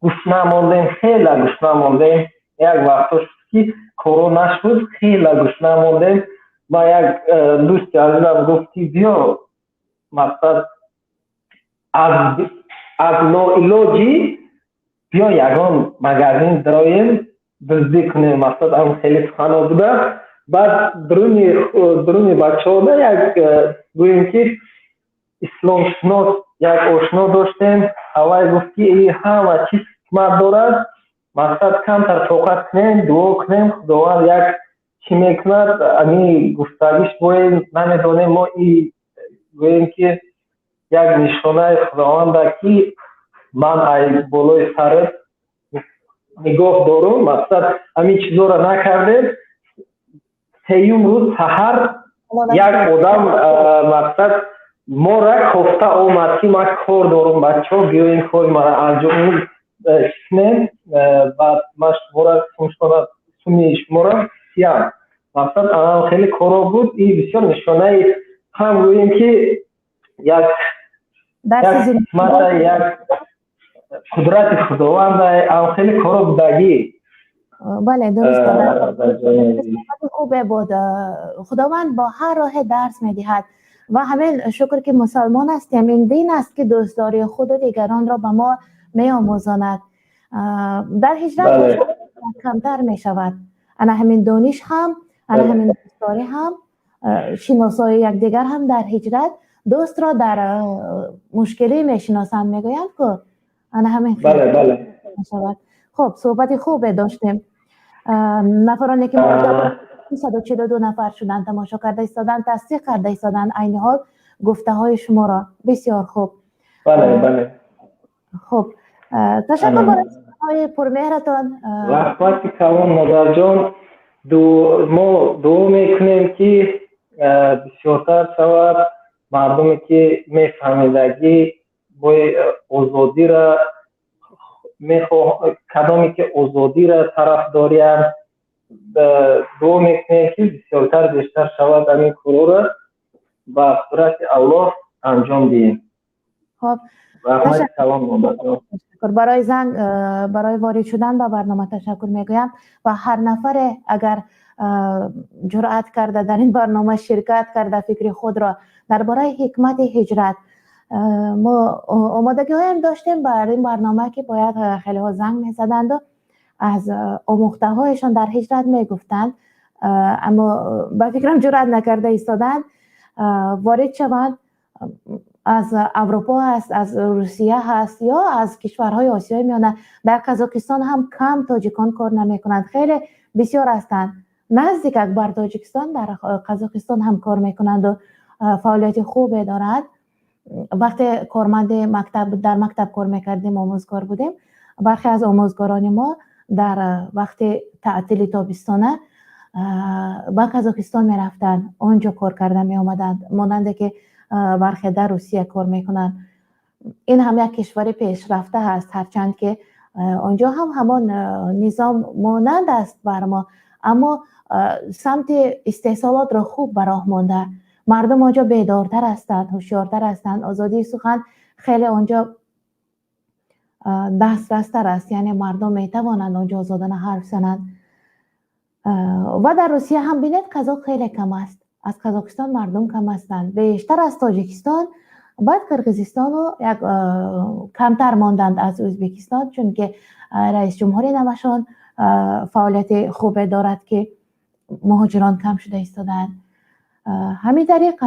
гушна мондем, хела гушна мондем. Як вақто шуд, ки коро нашуд, хела гушна мондем. Ма як дӯсти азизам гуфт, ки биё, мақсад, аз ноилоҷӣ биё, ягон магазин дароем, дуздӣ кунем. Мақсад, ам хеле сухано буда. Баъд дуруни бачаҳода як гӯем, ки исломшинос як ошно доштем. Ҳавай гуфт, ки ҳама чиз ҳикмат дорад. Мақсад, камтар тоқат кунем, дуо кунем, Худованд як чӣ мекунад. Ами гуфтагиш боем, намедонем мо, и гӯем, ки як нишонаи Худованда, ки ман ай болои сарат нигоҳ дорум. Мақсад, ҳамин чизоро накардем. Сеюм рӯз саҳар як одам, мақсад, мора кофта омад, ки ман кор дорум, бачаҳо, биёем, кори мара анҷом кунем, баъд ман шумора суми шуморо сиям. Мақсад, анам хеле коро буд. И бисёр нишонаи ҳам гӯем, ки як ҳикмата, як қудрати Худованда, ам хеле коро будагӣ. Бале, дуруст, хубе буд. Худованд бо ҳар роҳе дарс медиҳад ва ҳамин шукр, ки мусалмон ҳастем. Ин дин аст, ки дӯстдории худу дигаронро ба мо меомӯзонад. Дар ҳиҷрат камтар мешавад ана ҳамин дониш ҳам, ана ҳамин дӯстдорӣ ҳам, шиносои якдигар ҳам. Дар ҳиҷрат дӯстро дар мушкилӣ мешиносанд, мегӯянд ку, ана ҳамин мешавад. Хуб, суҳбати хубе доштем. Нафароне, ки 142 нафар шуданд, тамошо карда истоданд, тасдиқ карда истоданд айни ҳол гуфтаҳои шуморо. Бисёр хуб. Хуб, ташаккур барои суханҳои пурмеҳратон. Раҳмати калон, модарҷон. Мо дуо мекунем, ки бисёртар шавад мардуме, ки мефаҳмидагӣ бои озодира, кадоме ки озодира тарафдориянд. Дуо мекунем, ки бисёртар, бештар шавад, ҳамин корора ба қудрати Аллоҳ анҷом диҳем. Хоб. Раҳмати калон, модарҷон. Барои занг, барои ворид шудан ба барнома ташаккур мегӯям ва ҳар нафаре, агар ҷуръат карда дар ин барнома ширкат карда, фикри худро дар бораи ҳикмати ҳиҷрат. Мо омодагиҳоям доштем бар ин барнома, ки бояд хелеҳо занг мезаданду аз омӯхтаҳояшон дар ҳиҷрат мегуфтанд, аммо ба фикрам, ҷуръат накарда истоданд ворид шаванд. Аз Аврупо ҳаст, аз Русия ҳаст ё аз кишварҳои Осиёи Миёна. Дар Қазоқистон ҳам кам тоҷикон кор намекунанд, хеле бисёр ҳастанд. Наздик бар Тоҷикистон дар Қазоқистон ҳам кор мекунанду фаъолияти хубе дорад. Вақте корманди мактаб, дар мактаб кор мекардем, омӯзгор будем, бархе аз омӯзгорони мо дар вақти таътили тобистона ба Қазоқистон мерафтанд, он ҷо кор карда меомаданд, монанде ки бархе дар Русия кор мекунанд. Ин ҳам як кишвари пешрафта ҳаст, ҳарчанд ки он ҷо ҳам ҳамон низом монанд аст бар мо, аммо самти истеҳсолотро хуб ба роҳ монда. Мардум он ҷо бедортар ҳастанд, ҳушёртар ҳастанд, озодии сухан хеле он ҷо дастрастар аст, яъне мардум метавонанд он ҷо озодона ҳарф зананд. Ва дар Русия ҳам бинед, қазоқ хеле кам аст, аз Қазоқистон мардум кам ҳастанд, бештар аз Тоҷикистон, баъд Қирғизистону як камтар монданд аз Ӯзбекистон, чунки раисҷумҳури навашон фаъолияти хубе дорад, ки муҳоҷирон кам шуда истодаанд. Ҳамин тариқ.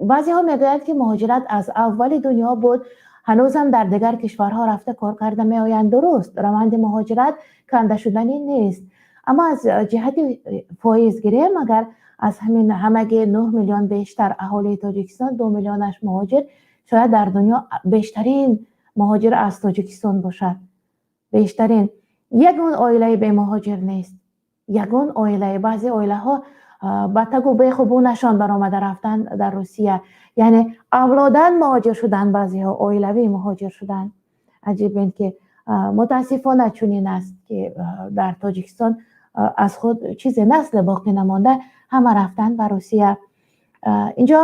Баъзеҳо мегӯянд, ки муҳоҷират аз аввали дунё буд, ҳанӯзам дар дигар кишварҳо рафта кор карда меоянд. Дуруст, раванди муҳоҷират канда шуданӣ нест, аммо аз ҷиҳати фоиз гирем, агар аз ҳамин ҳамаги 9 миллион бештар аҳолии Тоҷикистон, 2 миллионаш муҳоҷир, шояд дар дунё бештарин муҳоҷир аз Тоҷикистон бошад. Бештарин. Ягон оилаи бемуҳоҷир нест, ягон оилаи. Баъзе оилаҳо ба тагу беху бунашон баромада рафтанд дар Русия, яъне авлодан муҳоҷир шуданд, баъзеҳо оилавӣ муҳоҷир шуданд. Аҷиб ин ки мутаассифона чунин аст, ки дар Тоҷикистон аз худ чизе насле боқӣ намонда, ҳама рафтанд ба Русия. Инҷо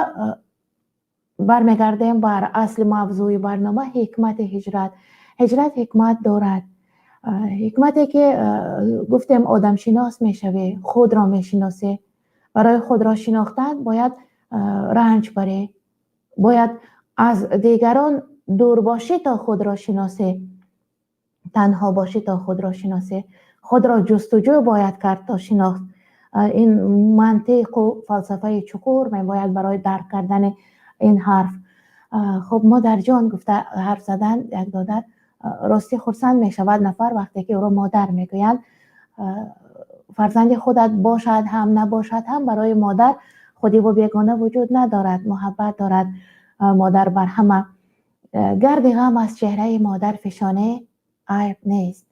бармегардем бар асли мавзӯи барнома: ҳикмати ҳиҷрат. Ҳиҷрат ҳикмат дорад, ҳикмате ки гуфтем, одамшинос мешавӣ, худро мешиносӣ. Барои худро шинохтан бояд ранҷ барӣ, бояд аз дигарон дур бошӣ, то худро шиносӣ, танҳо бошӣ, то худро шиносӣ. Худро ҷустуҷӯ бояд кард, то шинохт. Ин мантиқу фалсафаи чуқур мебояд барои дарк кардани ин ҳарф. Хуб, модарҷон гуфта ҳарф задан як додар ростӣ хурсанд мешавад нафар, вақте ки ӯро модар мегӯянд. Фарзанди худат бошад ҳам, набошад ҳам, барои модар худиву бегона вуҷуд надорад, муҳаббат дорад модар бар ҳама. Гарди ғам аз чеҳраи модар фишоне, айб нест.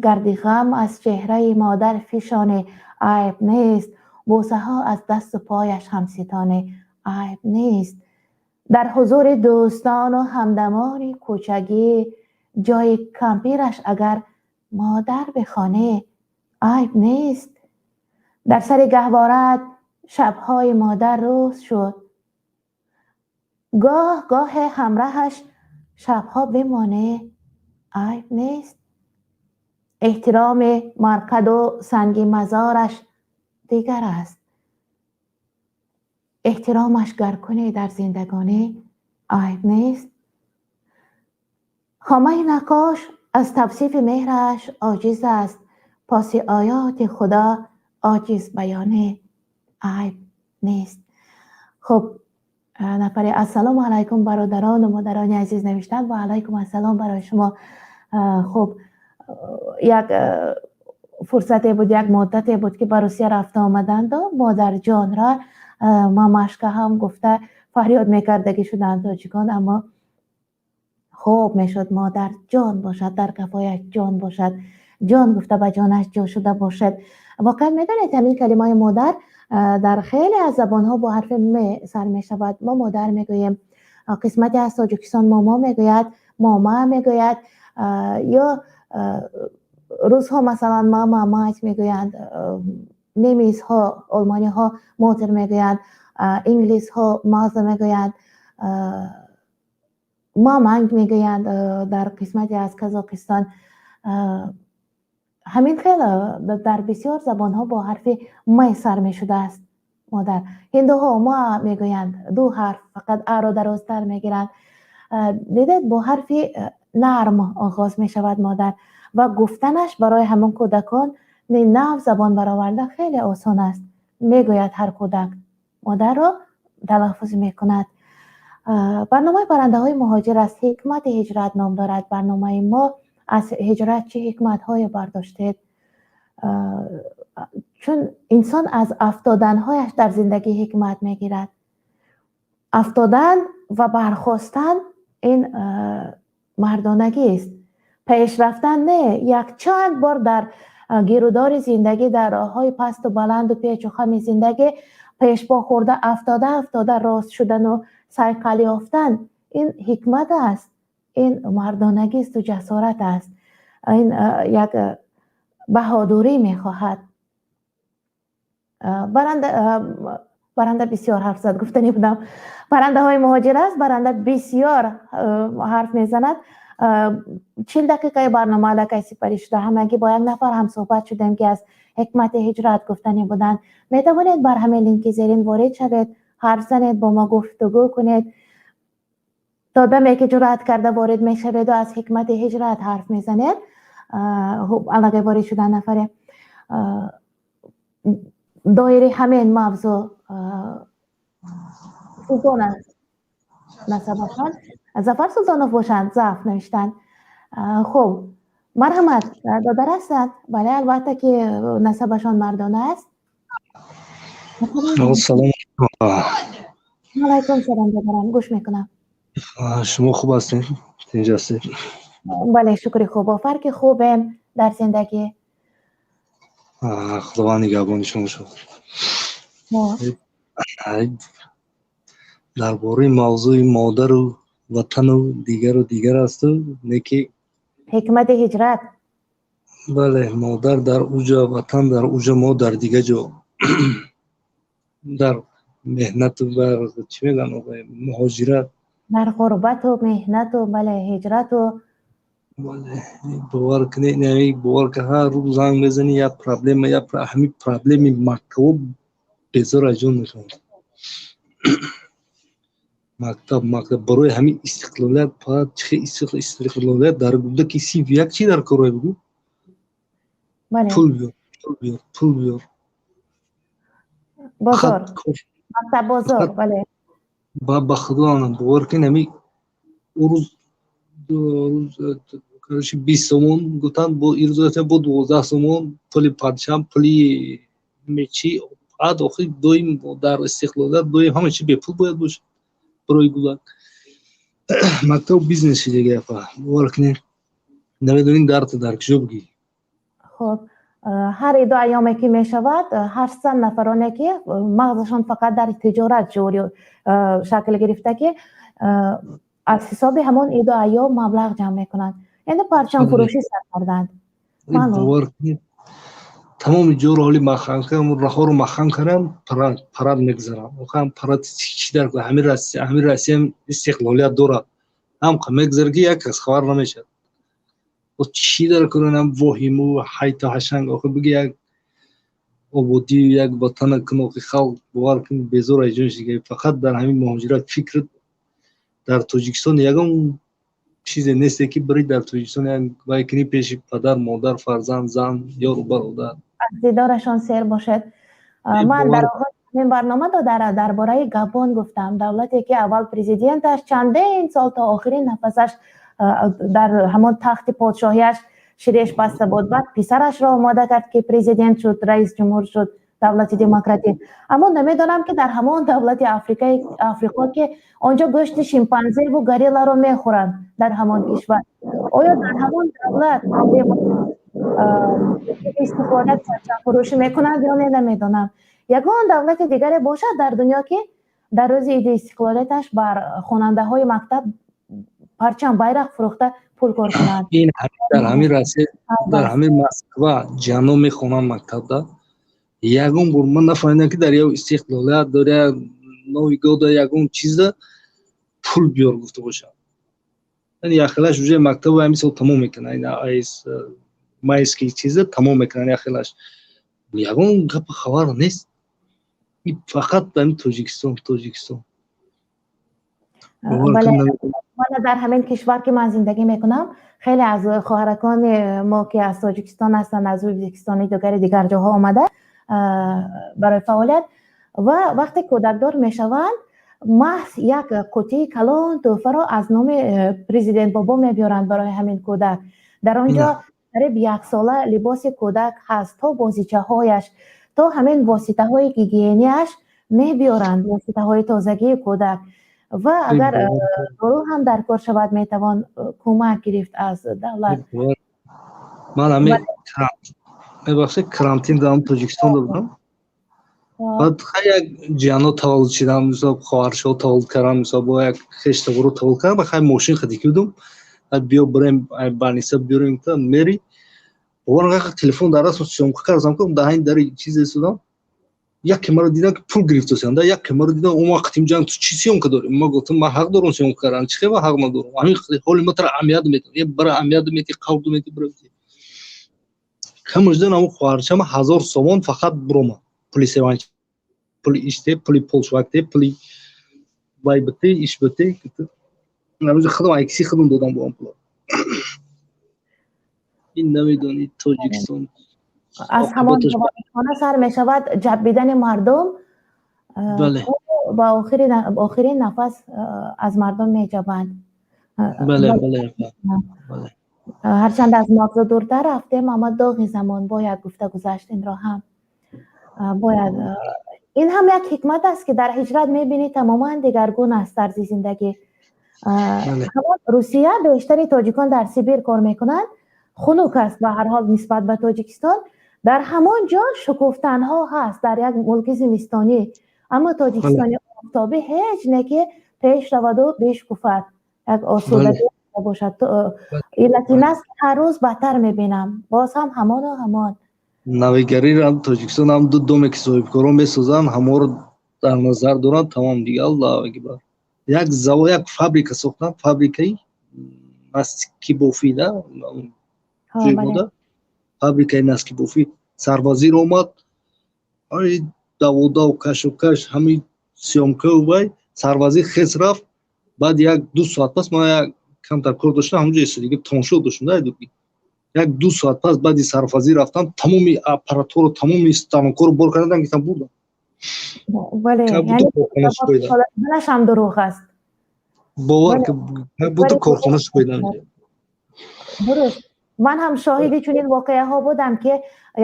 Гарди ғам аз чеҳраи модар фишоне, айб нест. Бӯсаҳо аз дасту пояш ҳам ситоне, айб нест. Дар ҳузури дӯстону ҳамдамони кӯчагӣ ҷои кампираш агар модар бихоне, айб нест. Дар сари гаҳворат шабҳои модар рӯз шуд, гоҳ гоҳе ҳамраҳаш шабҳо бимоне, айб нест. Эҳтироми марқаду санги мазораш дигар аст, эҳтиромаш гар кунӣ дар зиндагонӣ, айб нест. Хомаи наққош аз тавсифи меҳраш оҷиз аст, поси оёти Худо оҷиз баёне, айб нест. Хуб, нафаре «Ассалому алайкум, бародарону модарони азиз» навиштанд. Ва алайкум ассалом барои шумо. Хуб, як фурсате буд, як муддате буд, ки ба Русия рафта омаданду модарҷонро мамашка ҳам гуфта фарёд мекардагӣ шуданд тоҷикон. Аммо хуб мешуд, модарҷон бошад, дар кафояш ҷон бошад, ҷон гуфта ба ҷонаш ҷо шуда бошад. Воқеан, медонед, ҳамин калимаи модар дар хеле аз забонҳо бо ҳарфи м сар мешавад. Мо модар мегӯем, қисмате аз Тоҷикистон момо мегӯяд, мома мегӯяд, ё русҳо масалан мама, мать мегӯянд, немисҳо, олмониҳо Mutter мегӯянд, инглисҳо mother мегӯянд, маманг мегӯянд дар қисмате аз Қазоқистон. Ҳамин хел дар бисёр забонҳо бо ҳарфи м сар мешудааст модар. Ҳиндуҳо ма мегӯянд, ду ҳарф фақат, аро дарозтар мегиранд. Дидед, бо ҳарфи нарм оғоз мешавад модар ва гуфтанаш барои ҳамон кӯдакон нав забон бароварда хеле осон аст. Мегӯяд, ҳар кӯдак модарро талаффуз мекунад. Барномаи паррандаҳои муҳоҷир аст, «Ҳикмати ҳиҷрат» ном дорад барномаи мо. Аз ҳиҷрат чӣ ҳикматҳое бардоштед? Чун инсон аз афтоданҳояш дар зиндагӣ ҳикмат мегирад. Афтодан ва бархостан ин мардонагист, пеш рафтан не. Якчанд бор дар гирудори зиндагӣ, дар роҳҳои пасту баланду печу хами зиндагӣ пешпо хӯрда, афтода афтода рост шудану сайқал ёфтан ин ҳикмат аст, ин мардонагисту ҷасорат аст, ин як баҳодурӣ мехоҳад. Баранда, баранда бисёр ҳарф зад, гуфтанӣ будам, паррандаҳои муҳоҷир аст, баранда бисёр ҳарф мезанад. 40 дақиқаи барнома аллакай сипарӣ шуда. Ҳамагӣ бо як нафар ҳамсӯҳбат шудем, ки аз ҳикмати ҳиҷрат гуфтанӣ буданд. Метавонед бар ҳамин линки зерин ворид шавед, ҳарф занед, бо мо гуфтугӯ кунед. То даме ки ҷуръат карда ворид мешаведу аз ҳикмати ҳиҷрат ҳарф мезанед. Хуб, аллакай ворид шудан нафаре доираи ҳамин мавзӯъ. Султон аст насабашон. Зафар Султонов бошанд, Заф навиштанд. Хуб, марҳамат, додар ҳастанд. Бале, албатта, ки насабашон мардона аст. Салом. Алайкум салом, додарам, гӯш мекунам. Шумо хуб ҳастед, тинҷ ҳастед? Бале, шукри хуб, офар ки хубем дар зиндагӣ. Худованд нигаҳбони шумо шуд. Дар бораи мавзӯи модару ватану дигару дигар асту не ки. Ҳикмати ҳиҷрат. Бале, модар дар уҷа, ватан дар уҷа, мо дар дига ҷо, дар меҳнату бар чӣ мегӯянд, муҳоҷират. Дар ғурбату меҳнату, бале, ҳиҷрату. Бовар кунед, бовар ка, ҳар рӯз занг мезанӣ, як проблема, як ҳамин проблеми мактабо безор аз ҷон мешавад. Мактаб, мактаб, барои ҳамин истиқлолият чӣ истиқлолият дар гудаки синфи як чӣ дар корое, бугӯ? Пул биёр, пул биёр, пул биёр. Бозор, мактаб, бозор, бале. Ба худо, бовар кунед, ҳамин рӯз короче 20 сомон гуфтанд, бо ирӯз бо 12 сомон, пули парчам, пули мечи. Баъд охир доим дар истиқлолият доим ҳама чи бепул бояд бошад барои гудак. Мактаб бизнес шида гапа, бовар кунед, намедонем дарта дар куҷо бигӣ. Хуб, ҳар иду айёме ки мешавад, ҳаштсад нафароне ки мағзашон фақат дар тиҷорат ҷорӣ шакл гирифта, ки аз ҳисоби ҳамон иду айём маблағ ҷамъ мекунанд, яъне парчамфурӯшӣ сар карданд. Бовар кунед, тамоми ҷоро ҳоли маҳкам кардам, раҳоро маҳкам кардам, парад мегузарам. Охам парад чӣ дар ҳамин Россиям истиқлолият дорад, ҳам мегузара, ки як кас хабар намешавад. Чӣ дар кунам, воҳиму ҳайту ҳашанг. Охир биги, як ободию як ватана кун, охи халқ, бовар кун, безор аз ҷон шида. Фақат дар ҳамин муҳоҷират фикр. Дар Тоҷикистон ягон чизе несте, ки бари дар Тоҷикистон як вай кунӣ пеши падар, модар, фарзанд, зан, ёру бародар. Аз дидорашон сер бошед. Ман дар оғози ҳамин барнома, додар, дар бораи Габон гуфтам, давлате ки аввал президенташ чандин сол то охирин нафасаш дар ҳамон тахти подшоҳиаш ширеш баста буд, баъд писарашро омода кард, ки президент шуд, раис ҷумҳур шуд, давлати демократӣ. Аммо намедонам, ки дар ҳамон давлати Африқо, ки онҷо гӯшти шимпанзеву горилларо мехӯранд, дар ҳамон кишвар, оё дар ҳамон давлат истиқлолият парчамфурӯшӣ мекунанд ё не, намедонам. Ягон давлати дигаре бошад дар дунё, ки дар рӯзи иди истиқлолияташ бар хонандаҳои мактаб парчам, байрақ фурӯхта пул кор кунанд? Ин дар ҳамин Россия, дар ҳамин Москва ҷано мехонанд мактабда. Ягон бор ман нафаҳмидам, ки дар як истиқлолият, дар як Новый года, ягон чизда пул биёр гуфта бошад. Яхелаш уже мактабу ҳамин сол тамом мекунад, майский чиза тамом мекунанд, яхелаш ягон гапа хабар нест. Фақат ҳамин Тоҷикистон, Тоҷикистон. Мана дар ҳамин кишвар, ки ман зиндагӣ мекунам, хеле аз хоҳаракони мо, ки аз Тоҷикистон ҳастанд, аз Ӯзбекистони дигари дигар ҷоҳо омада барои фаъолият, ва вақте кӯдакдор мешаванд, маҳз як қутии калон тӯҳфаро аз номи президент бобо мебиёранд барои ҳамин кӯдак. Дар он ҷо қариб яксола либоси кӯдак ҳаст, то бозичаҳояш, то ҳамин воситаҳои гигиенияш мебиёранд, воситаҳои тозагии кӯдак. Ва агар дору ҳам дар кор шавад, метавон кӯмак гирифт аз давлат. Ман ҳамин, мебахшед, карантин дар Тоҷикистон будам. Баъд хай як ҷиано таваллуд шидам, мисол, хоҳаршо таваллуд кардам, мисол, бо як хештаборо таваллуд кардам. Хай мошин хадики будум, биё бирем больница биёрем. Мери, бовар, телефон дар даст, съёмка кардам, дар ҳамин дари чизе истодам, яке маро дидам, ки пул гирифтасиам да. Яке маро дидам, он вақт ҷанг, ту чӣ съёмка дорӣ? Ма гуфтам, ман ҳақ дорам съёмка кардан. Чӣ хева ҳақ надорам? Ҳамин ҳоли ма тара аҳамият метам, е бара аҳамият мети, қавд мети, бара камуждан. Ҳамун хоҳарчама 1000 сомон фақат буромад, пули севанч, пули иште, пули полшвакте, пули вай бите, иш бите. Худам акси худам додам бо он пула. Ин намедонӣ, Тоҷикистон. Аз ҳамон хона сар мешавад ҷаббидани мардум. Бале. Ба охирин нафас аз мардум меҷабанд. Бале, бале, бале. Ҳарчанд аз мавзӯъ дуртар рафтем, аммо доғи замон бояд гуфта гузашт инро ҳам. Бояд ин ҳам як ҳикмат аст, ки дар ҳиҷрат мебинӣ, тамоман дигаргун аст тарзи зиндагӣ. Ҳамон Русия, бештари тоҷикон дар Сибир кор мекунанд, хунук аст ба ҳар ҳол нисбат ба Тоҷикистон. Дар ҳамон ҷо шукуфтанҳо ҳаст, дар як мулки зимистонӣ, аммо Тоҷикистони офтобӣ ҳеҷ не, ки пеш раваду бишкуфад, як осудагӣ бошад. Иллати аст, ҳар рӯз бадтар мебинам, боз ҳам ҳамону ҳамон. Навигариро Тоҷикистон ҳам ду доме, ки соҳибкорон месозанд, ҳаморо дар назар доранд, тамом, дига. Аллоҳу акбар, як завод, як фабрика сохтанд, фабрикаи носкибофӣ да ҷоймода, фабрикаи носкибофӣ. Сарвазир омад, даводав, кашокаш, ҳамин съёмкау вай. Сарвазир хес рафт. Баъд як ду соат пас, ман як камтар кор доштам, ҳамонҷо истодагӣ тамошо доштам, як ду соат пас баъди сарвазир рафтам, тамоми аппаратуру, тамоми станокҳоро бор кардан, гирифтам, бурдам. Ҳам дурӯғ аст. Бовар буду, корхона шупоидан. Дуруст, ман ҳам шоҳиди чунин воқеаҳо будам, ки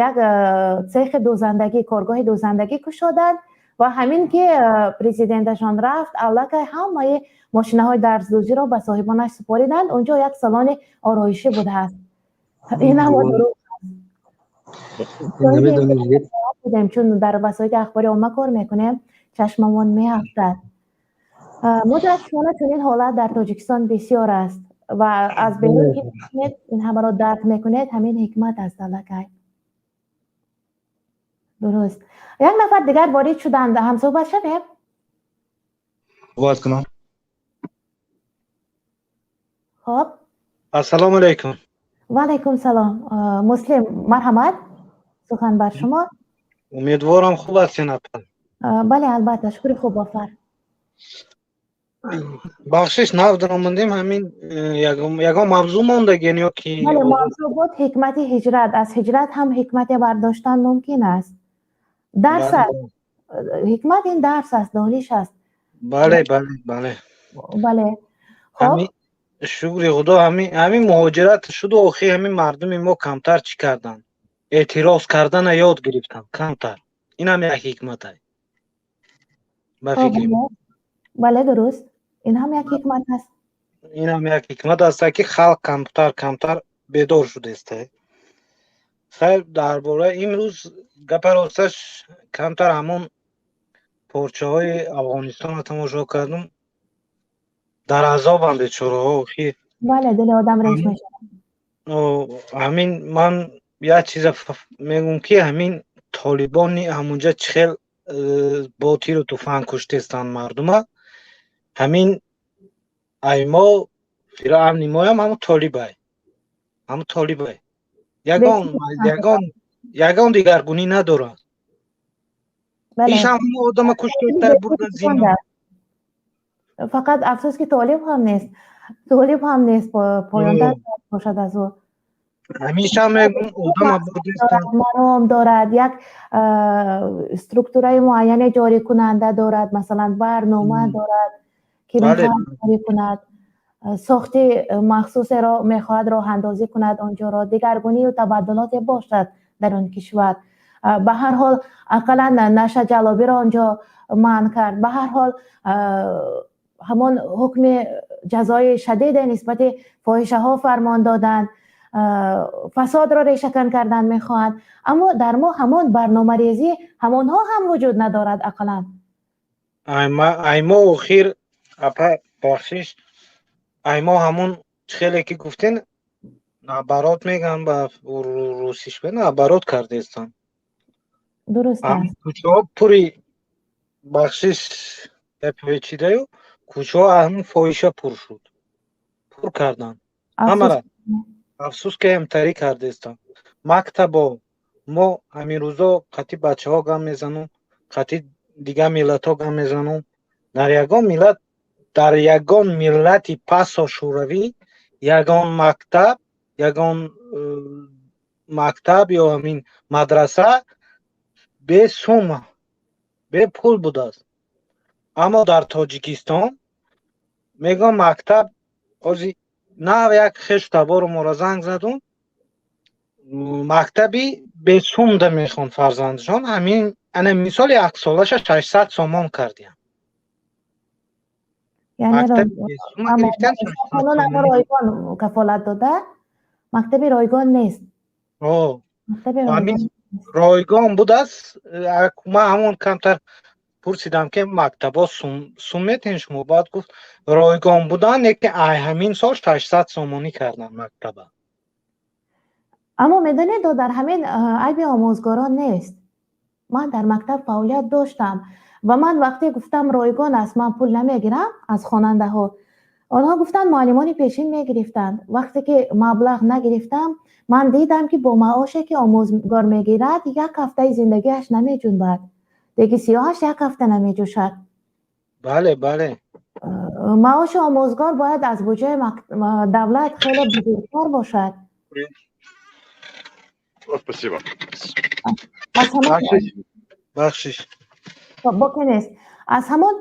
як цехи дӯзандагӣ, коргоҳи дӯзандагӣ кушоданд ва ҳамин ки президенташон рафт, аллакай ҳамаи мошинаҳои дарздӯзиро ба соҳибонаш супориданд. Онҷо як салони ороишӣ будааст. Ин ҳама дурӯғ будем, чун дар васоити ахбори омма кор мекунем, чашмамон меафтад. Мутаассифона, чунин ҳолат дар Тоҷикистон бисёр аст ва аз берун ки ин ҳамаро дарк мекунед, ҳамин ҳикмат аст аллакай. Дуруст, як нафар дигар ворид шуданд, ҳамсӯҳбат шавем. Суҳбат кунам. Хоб. Ассалому алайкум. Ва алайкум салом, Муслим, марҳамат, сухан бар шумо. Умедворам, хуб ҳастен, апа. Бале, албатта, шукри хуб, офар. Бахшиш, нав даромадем. Ҳамин ягон мавзӯъ мондагин ё ки? Бале, мавзӯъ буд ҳикмати ҳиҷрат. Аз ҳиҷрат ҳам ҳикмате бардоштан мумкин аст, дарс аст. Ҳикмат ин дарс аст, дониш аст. Бале. Бале, хоб. Шукри Худо, ҳамин муҳоҷират шуду, охир ҳамин мардуми мо камтар чӣ карданд, эътироз кардана ёд гирифтанд камтар. Инам як ҳикматай, ба фикри. Бале, дуруст, ин ҳам як ҳикмат аст. Инам як ҳикмат аст, ки халқ камтар камтар бедор шудааст. Хайр, дар бораи имрӯз гапа, росташ, камтар ҳамон порчаҳои Афғонистонро тамошо кардам, дар азобам бечораҳо, охир. Бале, дили одам реш мешавад. Ҳамин ман як чиза мегӯм, ки ҳамин толибони ҳамунҷа чӣ хел бо тиру туфанг куштестанд мардума. Ҳамин аймо фиравни моям ҳамун толибай, ҳамун толибай, ягон дигаргунӣ надорад. Иш ҳам одама куштеста, бурда зиндон. Фақат афсӯс, ки толиб ҳам нест, толиб ҳам нест, поёнтар бошад аз ӯ. Ҳамеша мегӯм, одама бурдестан. Маром дорад, як структураи муайяне ҷорикунанда дорад, масалан, барнома дорад, ки мехоҳад ҷорӣ кунад, сохти махсусеро мехоҳад роҳандозӣ кунад, онҷоро дигаргунию табаддулоте бошад дар он кишвар. Ба ҳар ҳол, ақаллан нашаҷаллобиро онҷо манъ кард. Ба ҳар ҳол, ҳамон ҳукми ҷазои шадиде нисбати фоҳишаҳо фармон доданд, фасодро решакан кардан мехоҳанд. Аммо дар мо ҳамон барномарезӣ, ҳамонҳо ҳам вуҷуд надорад ақаллан. Аймо охир, апа, бахшиш, аймо ҳамон хеле ки гуфтен, наоборот мегӯям, ба русиш наоборот кардестан. Дуруст аст. Кӯчаҳо пури, бахшиш, чидаю, кӯчаҳо ҳамин фоҳиша пур шуд, пур карданд ҳамара. Афсӯс, ки ҳамтарӣ кардестам. Мактабо мо ҳамин рӯзо қати бачаҳо гам мезанум, қати дигар миллатҳо гам мезанум. Дар ягон миллат, дар ягон миллати пасо шӯравӣ ягон мактаб, ягон мактаб ё ҳамин мадраса бесум, бепул будааст. Аммо дар Тоҷикистон мегӯям, мактаб ҳози нав як хешу табору моро занг задум, мактаби бесумда мехонд фарзандашон. Ҳамин ана мисоли яксолаша 600 сомон кардиям. Ройгон кафолат дода, мактаби ройгон нест. Ройгон будааст. Ман ҳамон камтар пурсидам, ки мактабо сум метиҳен шумо? Баъд гуфт, ройгон будан, лекин ай ҳамин сол 600 сомонӣ кардан мактаба. Аммо медонед, дар ҳамин айби омӯзгорон нест. Ман дар мактаб фаъолият доштам ва ман вақте гуфтам, ройгон аст, ман пул намегирам аз хонандаҳо, онҳо гуфтанд, муаллимони пешин мегирифтанд. Вақте ки маблағ нагирифтам, ман дидам, ки бо маоше ки омӯзгор мегирад, як ҳафтаи зиндагиаш намеҷунбад, деги сиёҳаш як ҳафта намеҷӯшад. Бале, бале. Маоши омӯзгор бояд аз буҷаи давлат хеле бузургтар бошад. Спасибо. Бахшиш. Боке нест. Аз ҳамон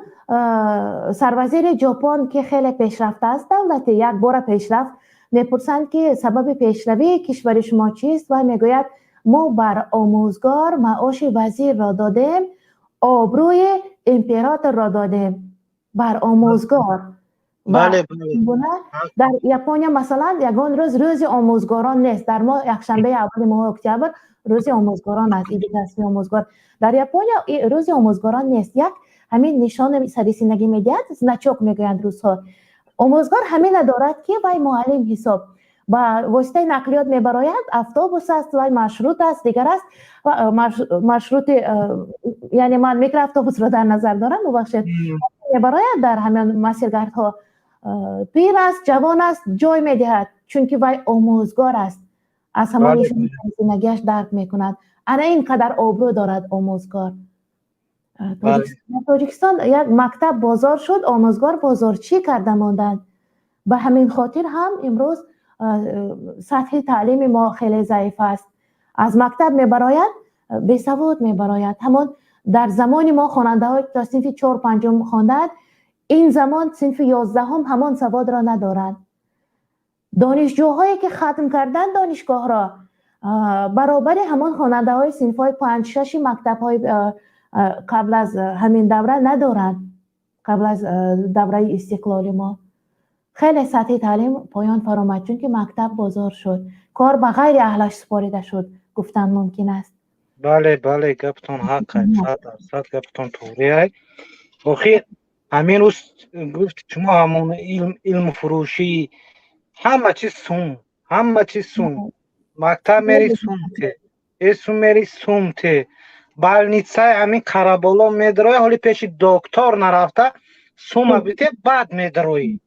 сарвазири Ҷопон, ки хеле пешрафта аст, давлати якбора пешрафт, мепурсанд, ки сабаби пешравии кишвари шумо чист? Вай мегӯяд: мо бар омӯзгор маоши вазирро додем, обрӯи императорро додем бар омӯзгор. Дар Япония, масалан, ягон рӯз рӯзи омӯзгорон нест. Дар мо якшанбеи аввали моҳи октябр рӯзи омӯзгорон аст, иди касби омӯзгор. Дар Япония рӯзи омӯзгорон нест. Як ҳамин нишони сарисинагӣ медиҳад, значок мегӯянд рӯзҳо. Омӯзгор ҳамина дорад, ки вай муаллим ҳисоб ба воситаи нақлиёт мебарояд, автобус аст, вай маршрут аст, дигар аст, маршрути, яъне ман микроавтобусро дар назар дорам, бубахшед, мебарояд дар ҳамин масиргардҳо, пир аст, ҷавон аст, ҷой медиҳад, чунки вай омӯзгор аст, аз ҳамон нишони сарисинагиаш дарк мекунад. Ана ин қадар обрӯ дорад омӯзгор. Тоҷикистон як мактаб бозор шуд, омӯзгор бозорчӣ карда монданд. Ба ҳамин хотир ҳам имрӯз сатҳи таълими мо хеле заиф аст. Аз мактаб мебарояд, бесавод мебарояд. Ҳамон дар замони мо хонандаҳое то синфи чор панҷум хонданд, ин замон синфи 11-ум ҳамон саводро надоранд. Донишҷӯҳое ки хатм карданд донишгоҳро, баробари ҳамон хонандаҳои синфҳои панҷ шаши мактабҳои қабл аз ҳамин давра надоранд, қабл аз давраи истиқлоли мо. Хеле сатҳи таълим поён фаромад, чунки мактаб бозор шуд, кор ба ғайри аҳлаш супорида шуд, гуфтан мумкин аст. Бале, бале, гаптон ҳақ, 100% гаптон туғри. Охир ҳамин рӯз гуфт шумо, ҳамон илм, илмфурӯшӣ, ҳама чиз сум, ҳама чиз сум. Мактаб мери, сум те, эсум мери, сум те, больницаи ҳамин Қараболо медарои, ҳоли пеши доктор нарафта, сума бите, баъд медароӣ.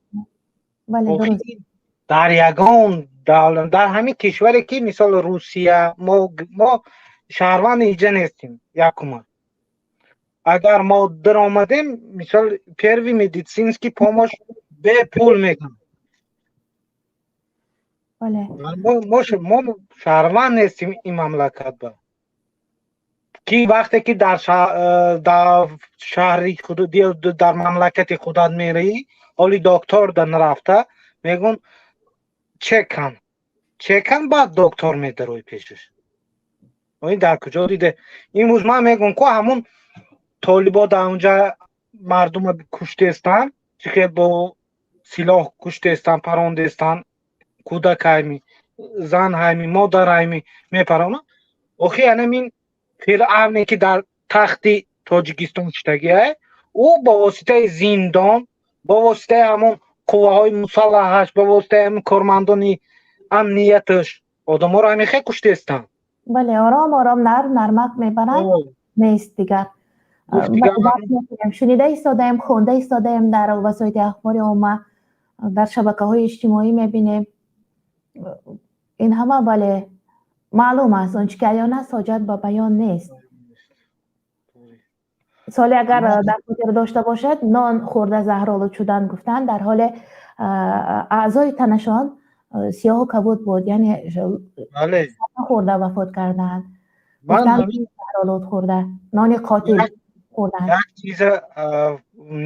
Дар ягон дар ҳамин кишваре ки мисол Русия, мо шаҳрванди иҷа нестем. Якума, агар мо даромадем, мисол, первый медицинский помощь бепул мекунад. Мо шаҳрванд нестем ин мамлакат ба, ки вақте ки дар шаҳри худ, дар мамлакати худат мераӣ, ҳоли доктор да нарафта, мегӯн чекан, чекан, баъд доктор медарои пешаш. Ин дар куҷо диде? Имрӯз ман мегӯм, ку ҳамун толибо дар онҷа мардума куштестанд, чӣ хел бо силоҳ куштестанд, парондестанд, кӯдак ҳайми, зан ҳайми, модар ҳайми мепаронанд. Охи анамин фиръавне, ки дар тахти Тоҷикистон шитагиай, ӯ бо воситаи зиндон, бо воситаи ҳамон қувваҳои мусаллаҳаш, бо воситаи ҳамин кормандони амнияташ одаморо ҳамин хел куштестанд. Бале, ором ором, нарм нармак мебаранд, нест дигар. Шунида истодаем, хонда истодаем дар васоити ахбори омма, дар шабакаҳои иҷтимоӣ мебинем ин ҳама. Бале, маълум аст, он чи ки аён аст, ҳоҷат ба баён нест. Соли агар дар хотир дошта бошад, нон хӯрда заҳролуд шудан гуфтанд, дар ҳоле аъзои танашон сиёҳу кабуд буд, яъне хӯрда вафот карданд. Заҳролуд хӯрда, нони қотил хӯрданд. Як чиза.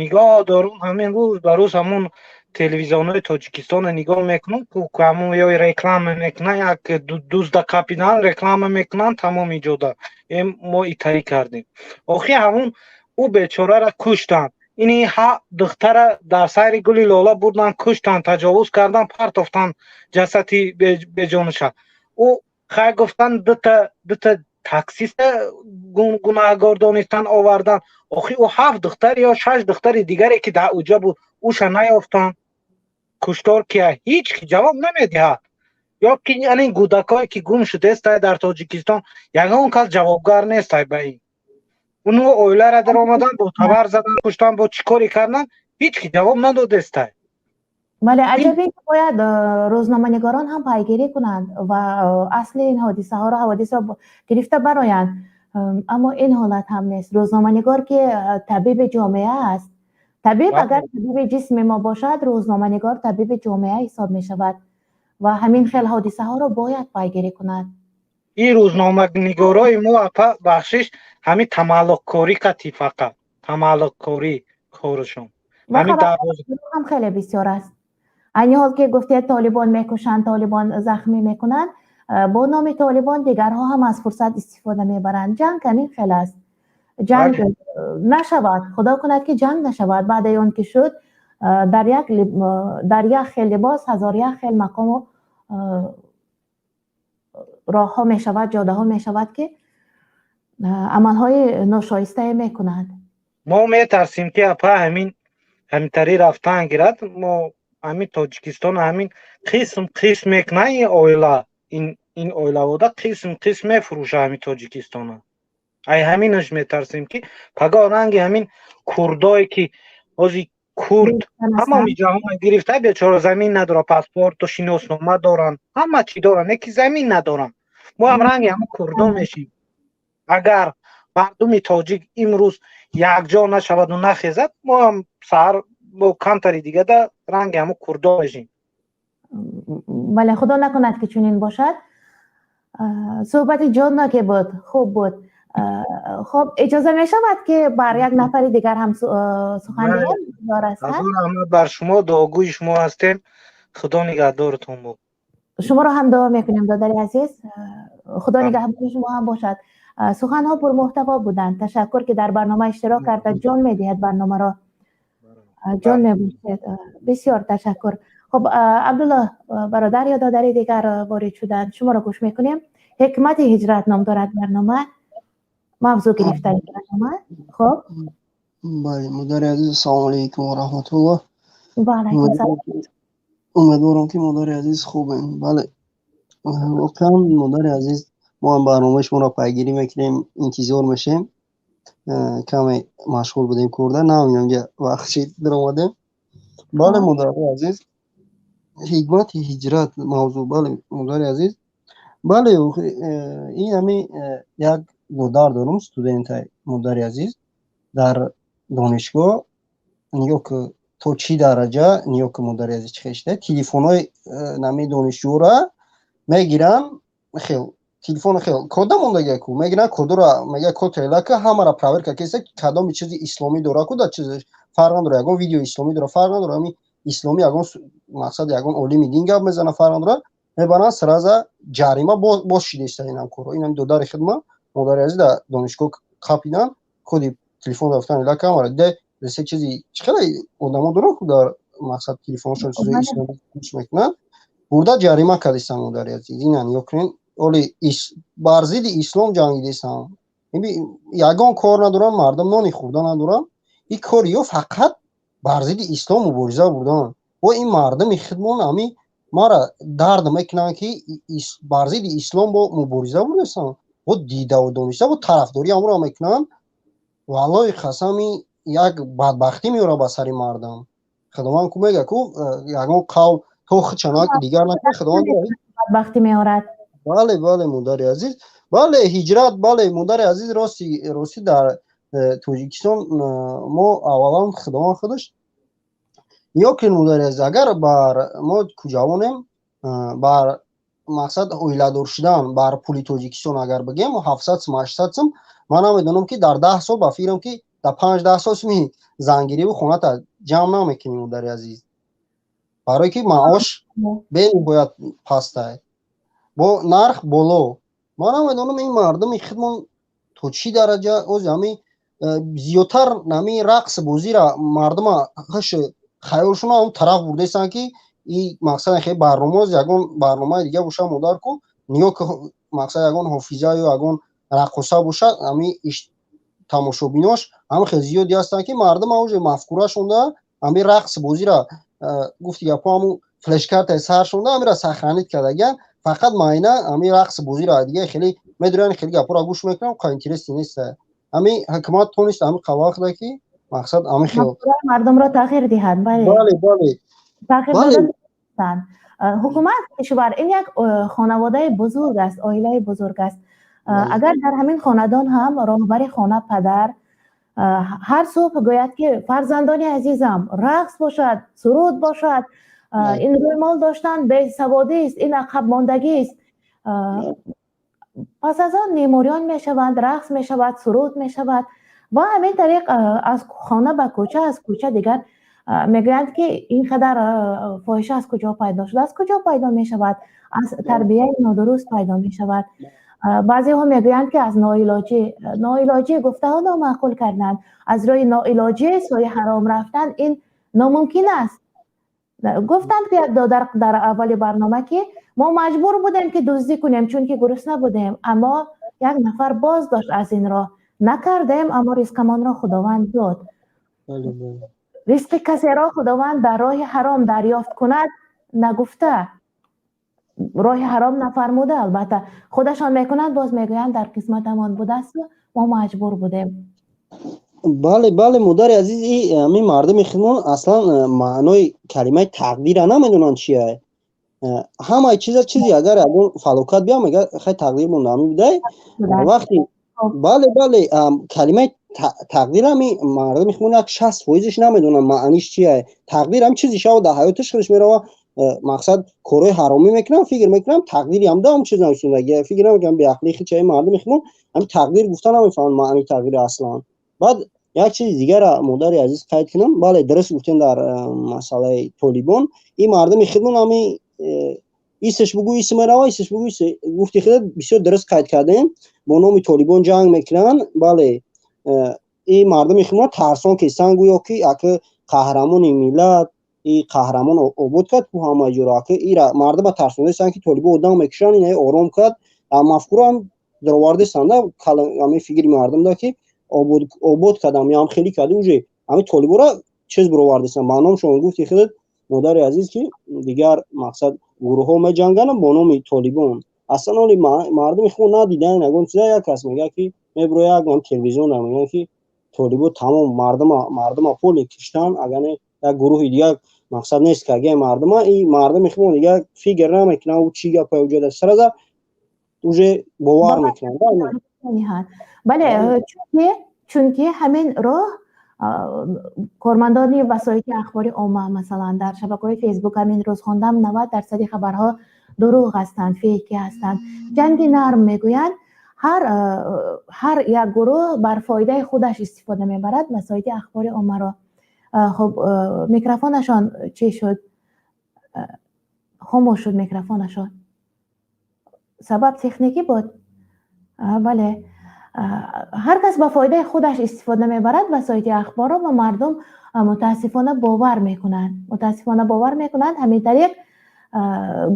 Нигоҳ дорум, ҳамин рӯз ба рӯз ҳамон телевизионҳои Тоҷикистонро нигоҳ мекунам, ҳамон ё реклама мекунанд, як дузда капидан реклама мекунанд, тамоми ҷода мо итарӣ кардем. Охи ҳамон ӯ бечораро куштанд, ини ҳа духтара дар сайри Гули Лола бурданд, куштанд, таҷовуз карданд, партофтанд ҷасади беҷонаша. Ӯ хай гуфтанд, дута таксиста гунаҳгор донистан, овардан. Охи ӯ ҳафт духтар ё шаш духтари дигаре, ки дар уҷа буд, ӯша наёфтанд. Куштор кия? Ҳеҷ ки ҷавоб намедиҳад. Ё ки ин кӯдакое, ки гум шудестай дар Тоҷикистон, ягон кас ҷавобгар нестай ба ин. Уну оилара даромадан, бо табар задан, куштан, бо чӣ коре кардан, ҳеҷ ки ҷавоб надодестай. Бале, аҷабе ки бояд рӯзноманигорон ҳам пайгирӣ кунанд ва асли ин ҳодисаҳоро, ҳаводисро гирифта бароянд, аммо ин ҳолат ҳам нест. Рӯзноманигор, ки табиби ҷомеа аст, табиб агар табиби ҷисми мо бошад, рӯзноманигор табиби ҷомеа ҳисоб мешавад ва ҳамин хел ҳодисаҳоро бояд пайгирӣ кунад. Ин рӯзноманигорои мо, апа, бахшиш, ҳамин тамаллуқкорӣ қати, фақат тамаллуқкорӣ корашон. Ҳам хеле бисёр аст. Айни ҳол ки гуфтед, толибон мекушанд, толибон захмӣ мекунанд, бо номи толибон дигарҳо ҳам аз фурсат истифода мебаранд. Ҷанг ҳамин хел аст. Ҷанг нашавад, худо кунад, ки ҷанг нашавад. Баъдаи он ки шуд, дар як хел либос ҳазор як хел мақому роҳҳо мешавад, ҷодаҳо мешавад, ки амалҳои ношоистае мекунанд. Мо метарсем, ки, апа, ҳамин ҳаминтари рафтан гирад. Мо ҳамин Тоҷикистон ҳамин қисм қисм мекунад. Ин оила, ин оилавода қисм қисм мефурӯша ҳамин Тоҷикистона. Ай ҳаминаш метарсем, ки пагоҳ ранги ҳамин курдое, ки ҳози курд ҳамаи ҷаҳона гирифта, бечора замин надорад, паспорту шиноснома доранд, ҳама чӣ доранд, леки замин надоранд. Мо ҳам ранги ҳамон курдо мешем, агар мардуми тоҷик имрӯз якҷо нашаваду нахезад. Мо ҳам саҳар бо камтари дигада ранги ҳамон курдо мешем. Бале, худо накунад, ки чунин бошад. Суҳбати ҷонноке буд, хуб буд. Хуб, иҷоза мешавад, ки бар як нафари дигар ҳам сухан диҳем? Раҳмат бар шумо, дуогӯи шумо ҳастем, худо нигаҳдорутон бод. Шуморо ҳам дуо мекунем, додари азиз, худо нигаҳбони шумо ҳам бошад. Суханҳо пурмуҳтаво буданд. Ташаккур, ки дар барнома иштирок карда, ҷон медиҳед барномаро, ҷон мебошед. Бисёр ташаккур. Хуб, Абдулло бародар ё додари дигар ворид шуданд, шуморо гӯш мекунем. «Ҳикмати ҳиҷрат» ном дорад барнома, мавзӯъ гирифтани барнома. Хуб. Бале, модари азиз, ассалому алайкум ва раҳматуллоҳ. Ва алайкум салом. Умедворам, ки модари азиз хубем. Бале, воқеан, модари азиз, мо ҳам барномаи шуморо пайгирӣ мекунем, интизор мешем. Каме машғул будем, курда намедонам вақт чи даромадем. Бале, модари азиз, ҳикмати ҳиҷрат мавзӯъ. Бале, модари азиз, бале, ин ҳами як додар дорум, студентай, модари азиз, дар донишгоҳ. Нигоҳ ки то чӣ дараҷа, нигоҳ ки, модари азиз, чӣ хешта телефонҳои нами донишҷӯра мегиранд, хел телефон, хел кода мондага ку мегиранд, кодора мега, код телака ҳамара проверка кеса, кадоми чизи исломӣ дора ку, да чиз фарқ надора, ягон видео исломӣ дора, фарқ надора, ҳами исломӣ, ягон мақсад, ягон олими дин гап мезана, фарқ надора, мебаранд, сразу ҷарима боз шидеста. Инам коро, инам додари хидма, модари азиз, дар донишгоҳ қапидан, коди телефон рафтан илака ҳамара де се чизи чӣ хеле одамо доранд ку, дар мақсад телефоншон чизои исломӣ гӯш мекунанд, бурда ҷарима кардистан. Модари азиз, ина нигоҳ кунед, оли бар зидди ислом ҷангидистан, ягон кор надоранд мардум, нони хӯрда надоранд, ин кори ё фақат бар зидди ислом мубориза бурдан. Бо ин мардуми хидмон ҳами мара дард мекунанд, ки бар зидди ислом бо мубориза бурдастанд, бо дидаву дониста бо тарафдорӣ амро мекунанд. Валлоҳи қасами, як бадбахтӣ меорад ба сари мардум. Худованд ку мега ку, ягон қавм то худшанак дигар накунад, худованд бадбахтӣ меорад. Бале, бале, модари азиз, бале, ҳиҷрат, бале, модари азиз, рости ростӣ, дар Тоҷикистон мо аввалан худованд худаш ё ки, модари азиз, агар бар мо куҷавонем, бар мақсад оиладор шудан бар пули Тоҷикистон, агар бигем, 700 сум, 800 сум, ман намедонам, ки дар 10 сол ба фикрам, ки Дар 5-10 сол суми зангириву хоната ҷамъ намекунӣ, модари азиз, барое ки маош бениҳоят пастай, бо нарх боло. Ман намедонам, ин мардуми худмон то чӣ дараҷа оз ҳами зиёдтар ҳами рақс бозира мардума ҳаш хаёлшуна он тараф бурдестанд, ки и мақсад хе барнома ягон барномаи дига боша, модар, ку ниё ки мақсад ягон ҳофиза ё ягон раққоса бошад, ҳами тамошобинош ҳам хел зиёде ҳастанд, ки мардума уже мафкурашонда ҳами рақс бозира, гуфти гапо, ҳамун флешкартаи саршонда ҳамира сохранить кардагиан, фақат майна ҳами рақс бозира. Дига хеле медонанд, хеле гапҳоро гӯш мекунам, қа интереси нест. Ҳами ҳукумат тонист ҳами қавақда, ки мақсад ҳами хел мардумро тағйир диҳад. Бале. Бале. Тағйир доданд. Ҳукумат, кишвар ин як хонаводаи бузург аст, оилаи бузург аст. Агар дар ҳамин хонадон ҳам роҳбари хона, падар, ҳар субҳ гӯяд, ки фарзандони азизам, рақс бошад, суруд бошад, ин рӯймол доштан бесаводист, ин ақабмондагист, пас аз он нимурён мешаванд, рақс мешавад, суруд мешавад ва ҳамин тариқ аз хона ба кӯча, аз кӯча дигар мегӯянд, ки ин қадар фоҳиша аз куҷо пайдо шуд? Аз куҷо пайдо мешавад? Аз тарбияи нодуруст пайдо мешавад. Баъзеҳо мегӯянд, ки аз ноилоҷӣ. Ноилоҷӣ гуфтаҳо номаъқул карданд. Аз рӯи ноилоҷӣ сӯи ҳаром рафтан ин номумкин аст. Гуфтанд, ки як додар дар аввали барнома, ки мо маҷбур будем, ки дуздӣ кунем, чунки гурусна будем, аммо як нафар боз дошт, аз ин роҳ накардем, аммо ризқамонро Худованд дод. Ризқи касеро Худованд дар роҳи ҳаром дарёфт кунад нагуфта, роҳи ҳаром нафармуда, албатта, худашон мекунанд, боз мегӯянд, дар қисматамон будасту мо маҷбур будем. Бале, модари азиз, ҳамин мардуми худмон аслан маънои калимаи тақдира намедонанд чия. Ҳамаи чиза, чизи агар ягон фалокат биям, мега, хай, тақдирмон ҳамин будай вақти. Бале, калимаи тақдир ҳами мардуми худмон як 60 фоизиш намедонанд маъниш чия. Тақдир ҳам чизи шава дар ҳаётиш худаш мерава, мақсад корҳои ҳаромӣ мекунам, фикр мекунам, тақдири ҳам даам чиз нависондаги, фикр намекунам. Беақлии хичаи мардуми худмон ҳами тақдир гуфта намефаҳманд маънии тақдири аслан. Баъд як чизи дигара, модари азиз, қайд кунам. Бале, дуруст гуфтем дар масъалаи Толибон. Ин мардуми худмон ҳами исш бугӯ, ис мерава, исш бугӯ, гуфти худат бисёр дуруст қайд кардем, бо номи Толибон ҷанг мекунанд. Бале, ин мардуми худмон тарсон кестан, гӯё ки аки қаҳрамони миллат, и қаҳрамон обод кард ку ҳама ҷоро, аки ира мардума тарсондастанд, ки толибон одам мекушанд, ина ором кард. Мафкураам даровардастанда ҳамин фикри мардумда, ки обод кардам, ям хеле карди, уже ҳамин толибора чиз бировардастанд ба номшон. Гуфти худат, модари азиз, ки дигар мақсад гурӯҳҳо меҷанганд бо номи Толибон. Аслан оли мардуми худ надидан ягон чиза. Як кас мегӯяд, ки мебирояд телевизион, мегӯяд, ки толибо тамом мардума поли киштан, агар як гурӯҳи дигар мақсад нест, ки агар мардума и мардуми худ дигар фикр намекунанд, ӯ чӣ гапа уҷода сразу уже бовар мекунанд. Бале, чунки ҳамин роҳ кормандони васоити ахбори омма, масалан, дар шабакаҳои Фейсбук ҳамин рӯз хондам, 90 дарсади хабарҳо дурӯғ ҳастанд, фейкӣ ҳастанд. Ҷанги нарм мегӯянд, ҳар як гурӯҳ бар фоидаи худаш истифода мебарад васоити ахбори оммаро. Хуб, микрофонашон чӣ шуд? Хомӯш шуд микрофонашон. Сабаб техникӣ буд. Бале, ҳар кас ба фоидаи худаш истифода мебарад васоити ахборро ва мардум мутаассифона бовар мекунанд, мутаассифона бовар мекунанд. Ҳамин тариқ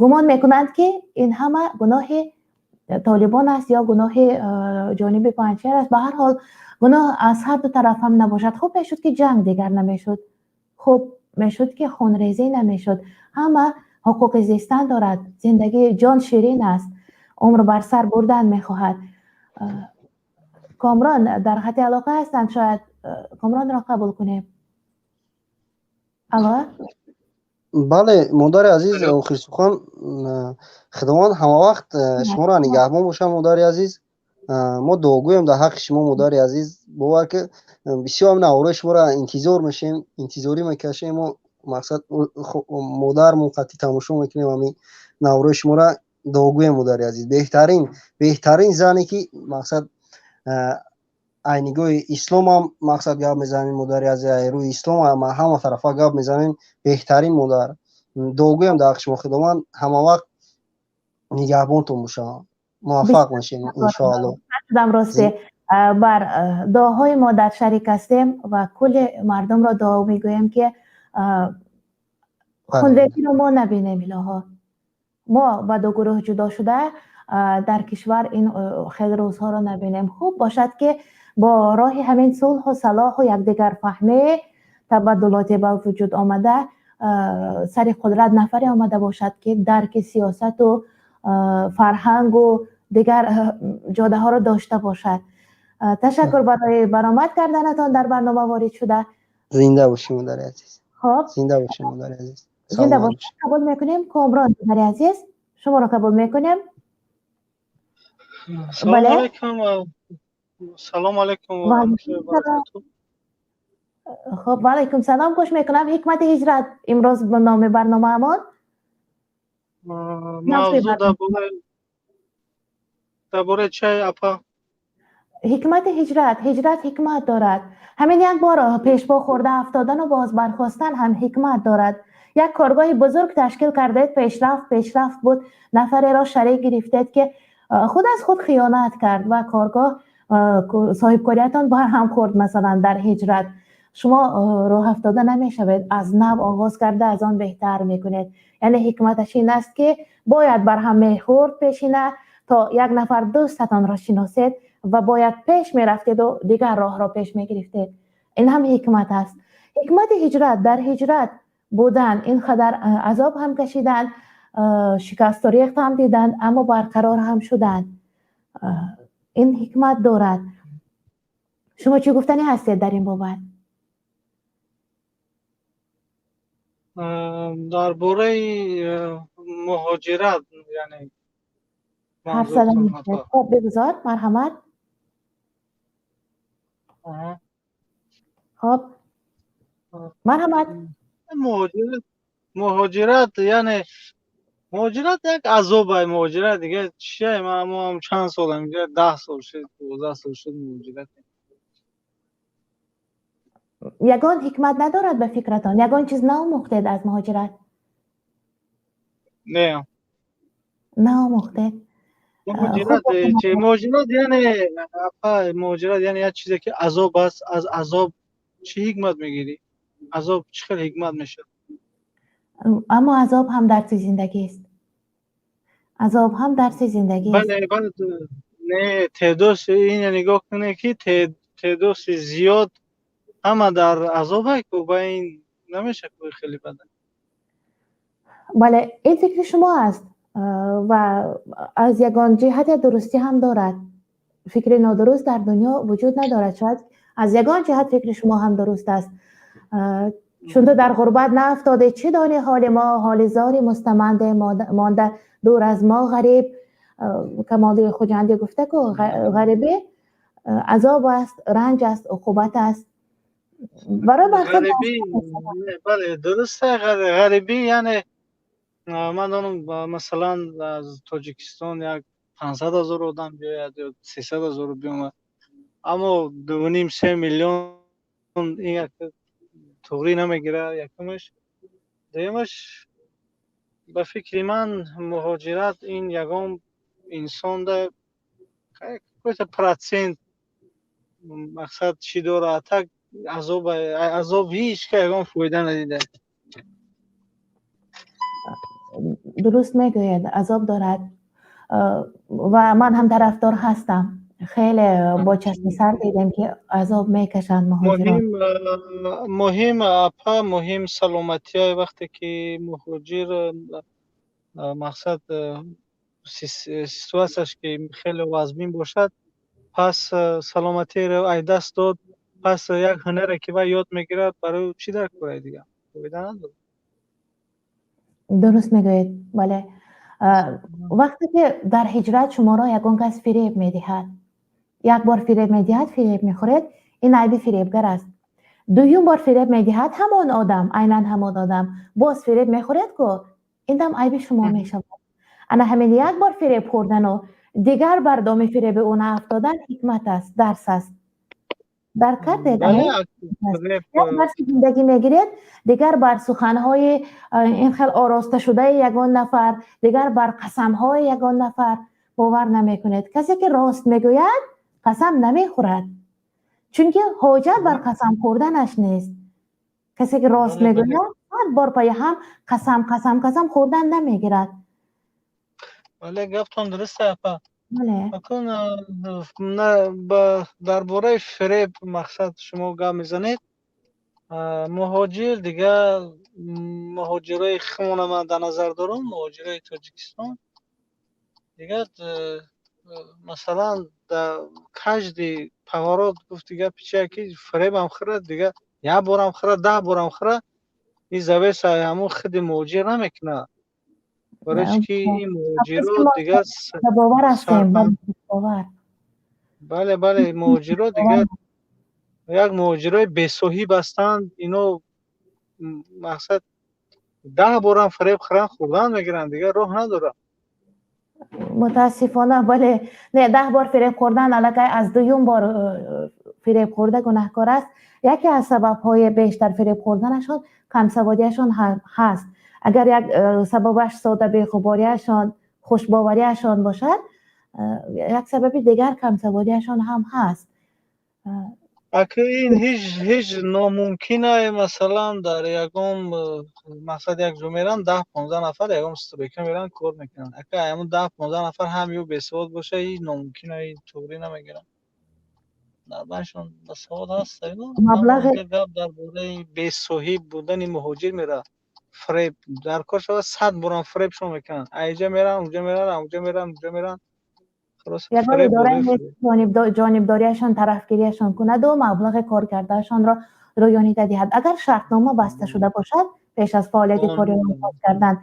гумон мекунанд, ки ин ҳама гуноҳи Толибон аст ё гуноҳи ҷониби Панҷшер аст. Ба ҳар ҳол, гуноҳ аз ҳар ду тараф ҳам набошад, хуб мешуд, ки ҷанг дигар намешуд, хуб мешуд, ки хунрезӣ намешуд. Ҳама ҳуқуқи зистан дорад, зиндагӣ ҷон ширин аст, умр бар сар бурдан мехоҳад. Комрон дар хати алоқа ҳастанд, шояд Комронро қабул кунем. Алло. Бале, модари азиз, охир сухан, Худованд ҳамавақт шуморо нигаҳбон бошад, модари азиз. Мо дуогӯем дар ҳаққи шумо, модари азиз. Бовар ки бисёр наворои шуморо интизор мешем, интизорӣ мекашем. Мо мақсад модармон қатъи тамошо мекунем ҳамин наворои шуморо. Дуогӯем, модари азиз. Беҳтарин, беҳтарин зане, ки мақсад. Ай нигоҳи исломам мақсад гап мезанем, модари азиз, ай рӯи ислом ҳама тарафа гап мезанем. Беҳтарин модар, дуогӯям дар ҳаққи шумо, Худованд ҳама вақт нигаҳбонтон бошад, муваффақ мешем иншоалло. Росте бар дуоҳои модар шарик ҳастем ва кулли мардумро дуо мегӯем, ки хунрезиро мо набинем. Илоҳо, мо ба ду гурӯҳ ҷудо шуда дар кишвар ин хел рӯзҳоро набинем. Хуб бошад, ки бо роҳи ҳамин сулҳу салоҳу якдигарфаҳмӣ табаддулоте ба вуҷуд омада, сари қудрат нафаре омада бошад, ки дарки сиёсату фарҳангу дигар ҷодаҳоро дошта бошад. Ташаккур барои баромад карданатон, дар барнома ворид шуда. Зинда бошед, модари азиз. Хоб. Зинда бошед, модари азиз. Зинда бошед. Қабул мекунем. Комрон, модари азиз, шуморо қабул мекунем. Салом алейкум. Салом алейкум ва раҳматуллоҳи ва баракатуҳ. Хуб, ва алайкум салом. Гӯш мекунам. Ҳикмати ҳиҷрат имрӯз ба номи барномаамон. Мавзӯъ дар бораи чай, апа? Ҳикмати ҳиҷрат. Ҳиҷрат ҳикмат дорад. Ҳамин як бор пешпо хӯрда афтодану боз бархостан ҳам ҳикмат дорад. Як коргоҳи бузург ташкил кардед, пешрафт пешрафт буд, нафареро шарик гирифтед, ки худ аз худ хиёнат кард ва коргоҳ соҳибкориятон барҳам хӯрд. Масалан, дар ҳиҷрат шумо роҳ афтода намешавед, аз нав оғоз карда аз он беҳтар мекунед. Яъне ҳикматаш ин аст, ки бояд барҳам мехӯрд пешина, то як нафар дӯстатонро шиносед ва бояд пеш мерафтеду дигар роҳро пеш мегирифтед. Ин ҳам ҳикмат аст. Ҳикмати ҳиҷрат, дар ҳиҷрат будан, ин қадар азоб ҳам кашидан, шикасту рехт ҳам диданд, аммо барқарор ҳам шуданд. Ин ҳикмат дорад. Шумо чӣ гуфтанӣ ҳастед дар ин бобат? Дар бораи муҳоҷират, яъне ҳарф зада мешавад. Хоб, бигузор, марҳамат. Хоб, марҳамат. Муҳоҷират, яъне муҳоҷират як азоб ай. Муҳоҷират дига чия? Мо ҳам чанд сол, 10 сол шуд, 12 сол шуд муҳоҷират. Ягон ҳикмат надорад ба фикратон? Ягон чиз наомӯхтед аз муҳоҷират? Не. Наомӯхтед. Муҳоҷират чи? Муҳоҷират яъне, апа, муҳоҷират яъне як чизе, ки азоб аст. Аз азоб чӣ ҳикмат мегирӣ? Азоб чӣ хел ҳикмат мешавад? Аммо азоб ҳам дарси зиндагист. Азоб ҳам дарси зиндагист. Бале, бале. Не, теъдоди ина нигоҳ кунед, ки теъдоди зиёд ҳама дар азоб ку, ба ин намешавад ку, хеле бад. Бале, ин фикри шумо аст ва аз ягон ҷиҳате дурустӣ ҳам дорад. Фикри нодуруст дар дунё вуҷуд надорад. Шояд аз ягон ҷиҳат фикри шумо ҳам дуруст аст. Чун ту дар ғурбат наафтодӣ, чӣ донӣ ҳоли мо, ҳоли зори мустаманде монда дур аз мо ғариб. Камоли Хуҷандӣ гуфта ку, ғарибӣ азоб аст, ранҷ аст, уқубат аст барои бархе. Бале, дуруст. Ғарибӣ яъне ман донам, масалан, аз Тоҷикистон як 500 000 одам биёяд ё 300 000 биёмад, аммо 2,5-3 миллион ин як туғрӣ намегирад. Якумаш. Дуюмаш, ба фикри ман, муҳоҷират ин ягон инсонда какой-то процент мақсад чӣ дорад? Так азоб, азоб ҳеҷ ка ягон фоида надида. Дуруст мегӯед, азоб дорад ва ман ҳам тарафдор ҳастам. Хеле бо чашми сар дидем, ки азоб мекашанд муҳоҷирон. Муҳим, апа, муҳим саломатия. Вақте ки муҳоҷир мақсад ситуатсияш ки хеле вазмин бошад, пас саломатиро ай даст дод, пас як ҳунаре, ки вай ёд мегирад, барои чӣ дар кораи дига фоида надорад. Дуруст мегӯед, бале. Вақте ки дар ҳиҷрат шуморо ягон кас фиреб медиҳад, як бор фиреб медиҳад, фиреб мехӯред, ин айби фиребгар аст. Дуюм бор фиреб медиҳад ҳамон одам, айнан ҳамон одам, боз фиреб мехӯред ку, ин дам айби шумо мешавад. Ана ҳамин як бор фиреб хӯрдану дигар бар доми фиреби ӯ наафтодан ҳикмат аст, дарс аст. Дарк кардед? Як дарси зиндагӣ мегиред, дигар бар суханҳои ин хел оросташудаи ягон нафар, дигар бар қасамҳои ягон нафар бовар намекунед. Касе ки рост мегӯяд, қасам намехӯрад, чунки ҳоҷат бар қасам хӯрданаш нест. Касе ки рост мегӯяд, 100 бор пайи ҳам қасам, қасам, қасам хӯрдан намегирад. Бале, гаптон дуруст, апа. Акун дар бораи фиреб, мақсад, шумо гап мезанед. Муҳоҷир, дигар муҳоҷирои худмона ман дар назар дорам, муҳоҷирои Тоҷикистон. Дигар, масалан, дар каждый поворот, гуфти гапи чия, ки фиребам хӯрад, дигар як борам хӯрад, 10 борам хӯрад, ин зависа ҳамун худи муҳоҷир намекунад. Барои чи ки ин муҳоҷиро дигар Бовар ҳастем, бовар. Бале, муҳоҷиро дигар як муҳоҷирои бесоҳиб ҳастанд. Ино, мақсад, 10 борам фиреб хӯранд, хӯрдан мегиранд, дигар роҳ надорад. Мутаассифона, бале. Не, 10 бор фиреб хӯрдан, аллакай аз дуюм бор фиреб хӯрда гунаҳкор аст. Яке аз сабабҳои бештар фиреб хӯрданашон камсаводиашон ҳаст. Агар як сабабаш сода бехубориашон, хушбовариашон бошад, як сабаби дигар камсаводиашон ҳам ҳаст. Ака, ин ҳеҷ номумкин ай. Масалан, дар ягон, мақсад, як ҷо меран, 10-15 нафар ягон стройка меран, кор мекунанд. Ака, ҳамун 10-15 нафар ҳам ё бесавод боша, ҳеҷ номумкин ай, туғрӣ намегиранд. Дар байншон басавод ҳаст. Маблағи Гап дар бораи бесоҳиб будани муҳоҷир меравад. Фиреб дар кор шавад, 100 борам фиребшон мекунанд. Аинҷа меран, унҷа меран, унҷа меран, унҷа меран. Ягон идораи ҷонибдориашон, тарафгириашон кунаду маблағи кор кардаашонро рӯёнида диҳад. Агар шартнома баста шуда бошад пеш аз фаъолияти кори оғоз кардан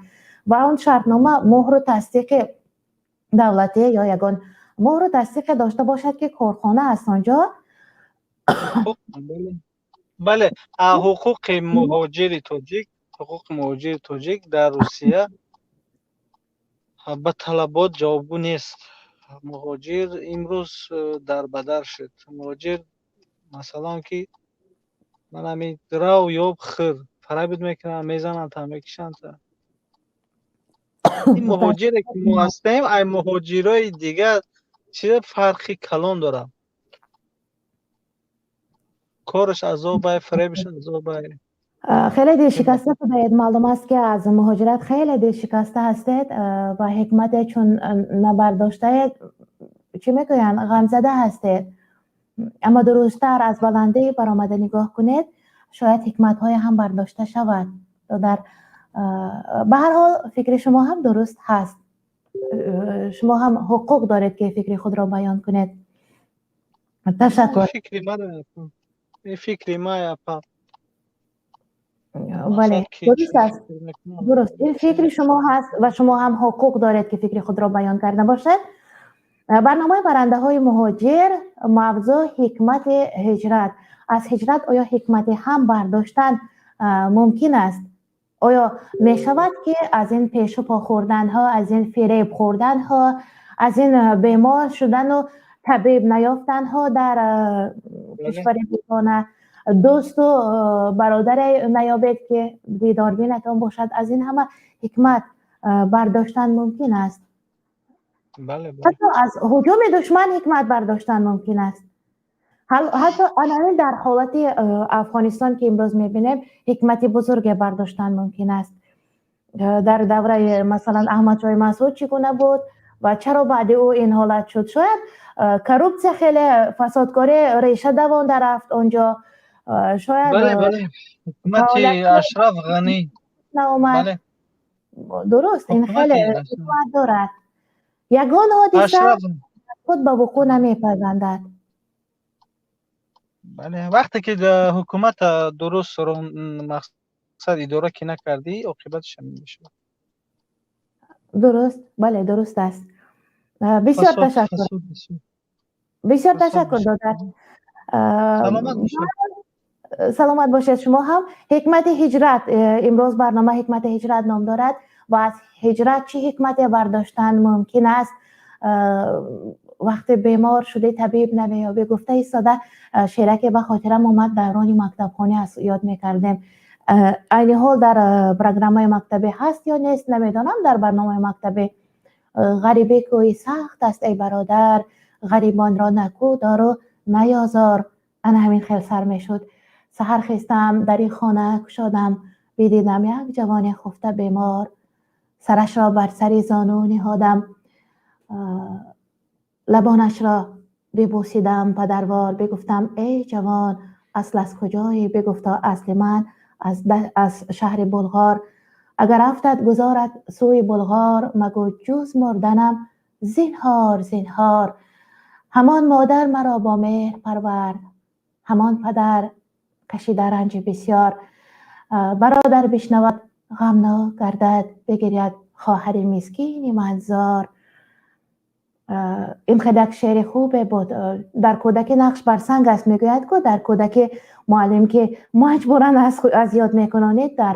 ва он шартнома муҳру тасдиқи давлатӣ ё ягон муҳру тасдиқе дошта бошад, ки корхона аст он ҷо. Бале, ҳуқуқи муҳоҷири тоҷик, ҳуқуқи муҳоҷири тоҷик дар Русия ба талабот ҷавобгӯ нест. Муҳоҷир имрӯз дарбадар шуд. Муҳоҷир, масалан, ки ман ҳамин рав, ёб, хӯр, фиребит мекунанд, мезананд та, мекишанд та. Ин муҳоҷире ки мо ҳастем, ай муҳоҷирои дигар чиз фарқи калон дорад. Кораш азобай, фиребиш азобай. Хеле дилшикаста шудаед. Маълум аст, ки аз муҳоҷират хеле дилшикаста ҳастед ва ҳикмате чун набардоштаед, чӣ мегӯянд, ғамзада ҳастед. Аммо дурусттар аз баландӣ баромада нигоҳ кунед, шояд ҳикматҳое ҳам бардошта шавад. Дар ба ҳар ҳол, фикри шумо ҳам дуруст ҳаст, шумо ҳам ҳуқуқ доред, ки фикри худро баён кунед. Ташаккур. Фикри ман, фикри ман, апа. Бале, дуруст аст, дуруст, ин фикри шумо ҳаст ва шумо ҳам ҳуқуқ доред, ки фикри худро баён карда бошед. Барномаи «Паррандаҳои муҳоҷир», мавзӯъ ҳикмати ҳиҷрат. Аз ҳиҷрат оё ҳикмате ҳам бардоштан мумкин аст? Оё мешавад, ки аз ин пешу по хӯрданҳо, аз ин фиреб хӯрданҳо, аз ин бемор шудану табиб наёфтанҳо дар кишвари бегона, дӯсту бародаре наёбед, ки дидорбинатон бошад, аз ин ҳама ҳикмат бардоштан мумкин аст? Ҳатто аз ҳуҷуми душман ҳикмат бардоштан мумкин аст. Ҳатто ана дар ҳолати Афғонистон, ки имрӯз мебинем, ҳикмати бузурге бардоштан мумкин аст. Дар давраи, масалан, Аҳмадшоҳи Масъуд чӣ гуна буд ва чаро баъди ӯ ин ҳолат шуд? Шояд коррупсия, хеле фасодкорӣ реша давонда рафт онҷо, шояд Ҳукумати Ашраф Ғанӣ. Наомад дуруст. Ин хеле ҳикмат дорад. Ягон ҳодиса худ ба вуқӯъ намепайвандад. Бале, вақте ки ҳукумата дуруст, мақсад, идора ки накардӣ, оқибаташ ҳамин мешавад. Дуруст, бале, дуруст аст. Бисёр ташаккур, бисёр ташаккур, додар. Саломат бошед шумо ҳам. Ҳикмати ҳиҷрат, имрӯз барнома «Ҳикмати ҳиҷрат» ном дорад ва аз ҳиҷрат чӣ ҳикмате бардоштан мумкин аст? Вақте бемор шудӣ, табиб намеёбӣ гуфта истода, шеъраке ба хотирам омад, даврони мактабхонӣ аз ёд мекардем. Айни ҳол дар программаи мактабӣ ҳаст ё нест, намедонам. Дар барномаи мактабӣ «Ғарибӣ кӯи сахт аст, эй бародар, ғарибонро накӯ дору наёзор», ана ҳамин хел сар мешуд. Саҳар хестам, дари хона кушодам, бидидам як ҷавоне хуфта бемор. Сарашро бар сари зону ниҳодам, лабонашро бибӯсидам падарвор. Бигуфтам: «Эй ҷавон, асл аз куҷоӣ?» Бигуфто: «Асли ман аз шаҳри Булғор. Агар афтад гузорат сӯи Булғор, магӯ ҷуз мурданам зинҳор, зинҳор. Ҳамон модар маро бо меҳр парвард, ҳамон падар кашида ранҷи бисёр. Бародар бишнавад, ғамнок гардад, бигиряд хоҳари мискини ман зор». Ин хеле як шеъри хубе буд. Дар кӯдаки нақш бар санг аст, мегӯяд ку, дар кӯдаки муаллим ки маҷбуран аз ёд мекунонед, дар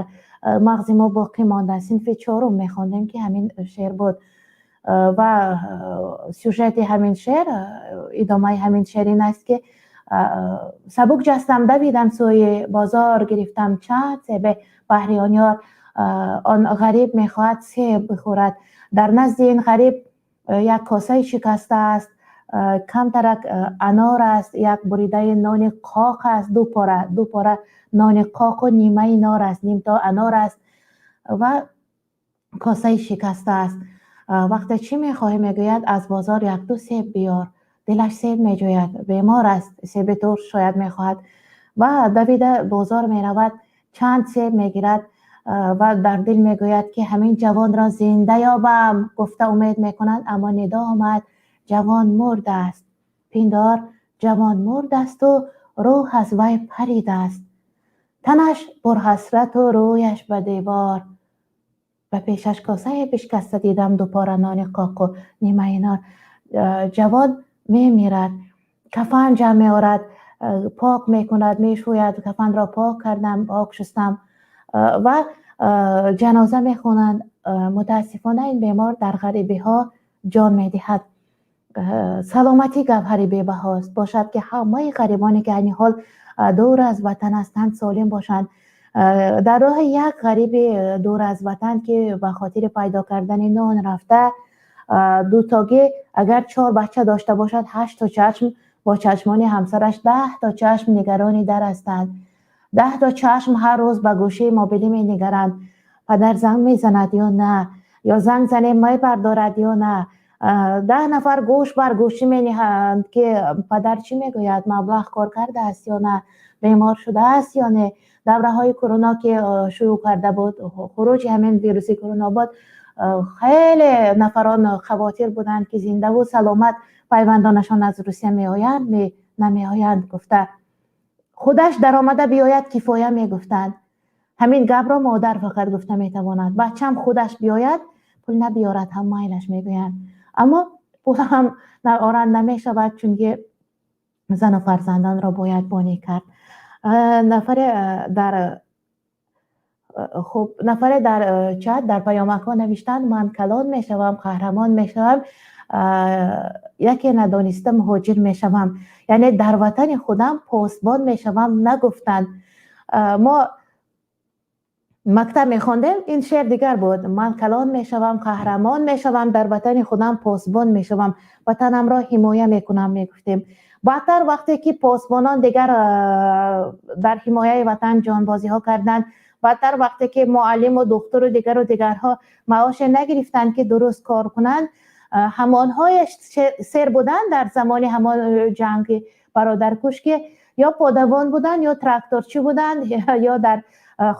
мағзи мо боқӣ монда. Синфи чорум мехондем, ки ҳамин шеър буд. Ва сюжети ҳамин шеър, идомаи ҳамин шеър ин аст, ки сабук ҷастам, давидам сӯи бозор, гирифтам чанд себе баҳри он ёр. Он ғариб мехоҳад себ бихӯрад. Дар назди ин ғариб як косаи шикаста аст, камтарак анор аст, як буридаи нони қоқ аст, ду пора нони қоқу нимаи нор аст, нимто анор аст ва косаи шикаста аст. Вақте чӣ мехоҳӣ, мегӯяд: «Аз бозор як-ду себ биёр». Дилаш себ меҷӯяд, бемор аст, себи турш шояд мехоҳад. Ва давида бозор меравад, чанд себ мегирад ва дар дил мегӯяд, ки ҳамин ҷавонро зинда ёбам гуфта умед мекунад. Аммо нидо омад: ҷавон мурдааст. Пиндор, ҷавон мурдасту рӯҳ аз вай паридааст, танаш пурҳасрату рӯяш ба девор. Ба пешаш косае бишкаста дидам, ду пора нони қоқу нимаи нор. Ҷавон мемирад, кафан ҷамъ меорад, пок мекунад, мешӯяд. Кафанро пок кардам, пок шустам ва ҷаноза мехонанд. Мутаассифона, ин бемор дар ғарибиҳо ҷон медиҳад. Саломатӣ гавҳари бебаҳост. Бошад, ки ҳамаи ғарибоне, ки айни ҳол дур аз ватан ҳастанд, солим бошанд. Дар роҳи як ғариби дур аз ватан, ки ба хотири пайдо кардани нон рафта, дутогӣ агар чор бача дошта бошад, ҳашто чашм, бо чашмони ҳамсараш 10 то чашм нигарони дар ҳастанд. 10 то чашм ҳар рӯз ба гӯшаи мобилӣ менигаранд: падар занг мезанад ё на, ё занг занем мебардорад ё на. 10 нафар гӯш бар гӯшӣ мениҳанд, ки падар чӣ мегӯяд, маблағ кор кардааст ё на, бемор шудааст ё не. Давраҳои корона ки шурӯъ карда буд, хуруҷи ҳамин вируси корона буд, хеле нафарон хавотир буданд, ки зиндаву саломат пайвандонашон аз Русия меоянд, намеоянд гуфта. Худаш даромада биёяд, кифоя, мегуфтанд. Ҳамин гапро модар фақат гуфта метавонад. Бачам худаш биёяд, пул набиёрад ҳам майлаш, мегӯянд. Аммо пул ҳам наоранд намешавад, чунки зану фарзандонро бояд бонӣ кард. Нафаре дар, хуб, нафаре дар чат, дар паёмакҳо навиштанд: «Ман калон мешавам, қаҳрамон мешавам, яке надониста муҳоҷир мешавам, яъне дар ватани худам посбон мешавам», нагуфтанд. Мо мактаб мехондем, ин шеър дигар буд: «Ман калон мешавам, қаҳрамон мешавам, дар ватани худам посбон мешавам, ватанамро ҳимоя мекунам», мегуфтем. Баъдтар, вақте ки посбонон дигар дар ҳимояи ватан ҷонбозиҳо карданд, баъдтар, вақте ки муаллиму духтуру дигару дигарҳо маоше нагирифтанд, ки дуруст кор кунанд, ҳамонҳое сер буданд дар замони ҳамон ҷанги бародаркуш, ки ё подавон буданд, ё тракторчӣ буданд, ё дар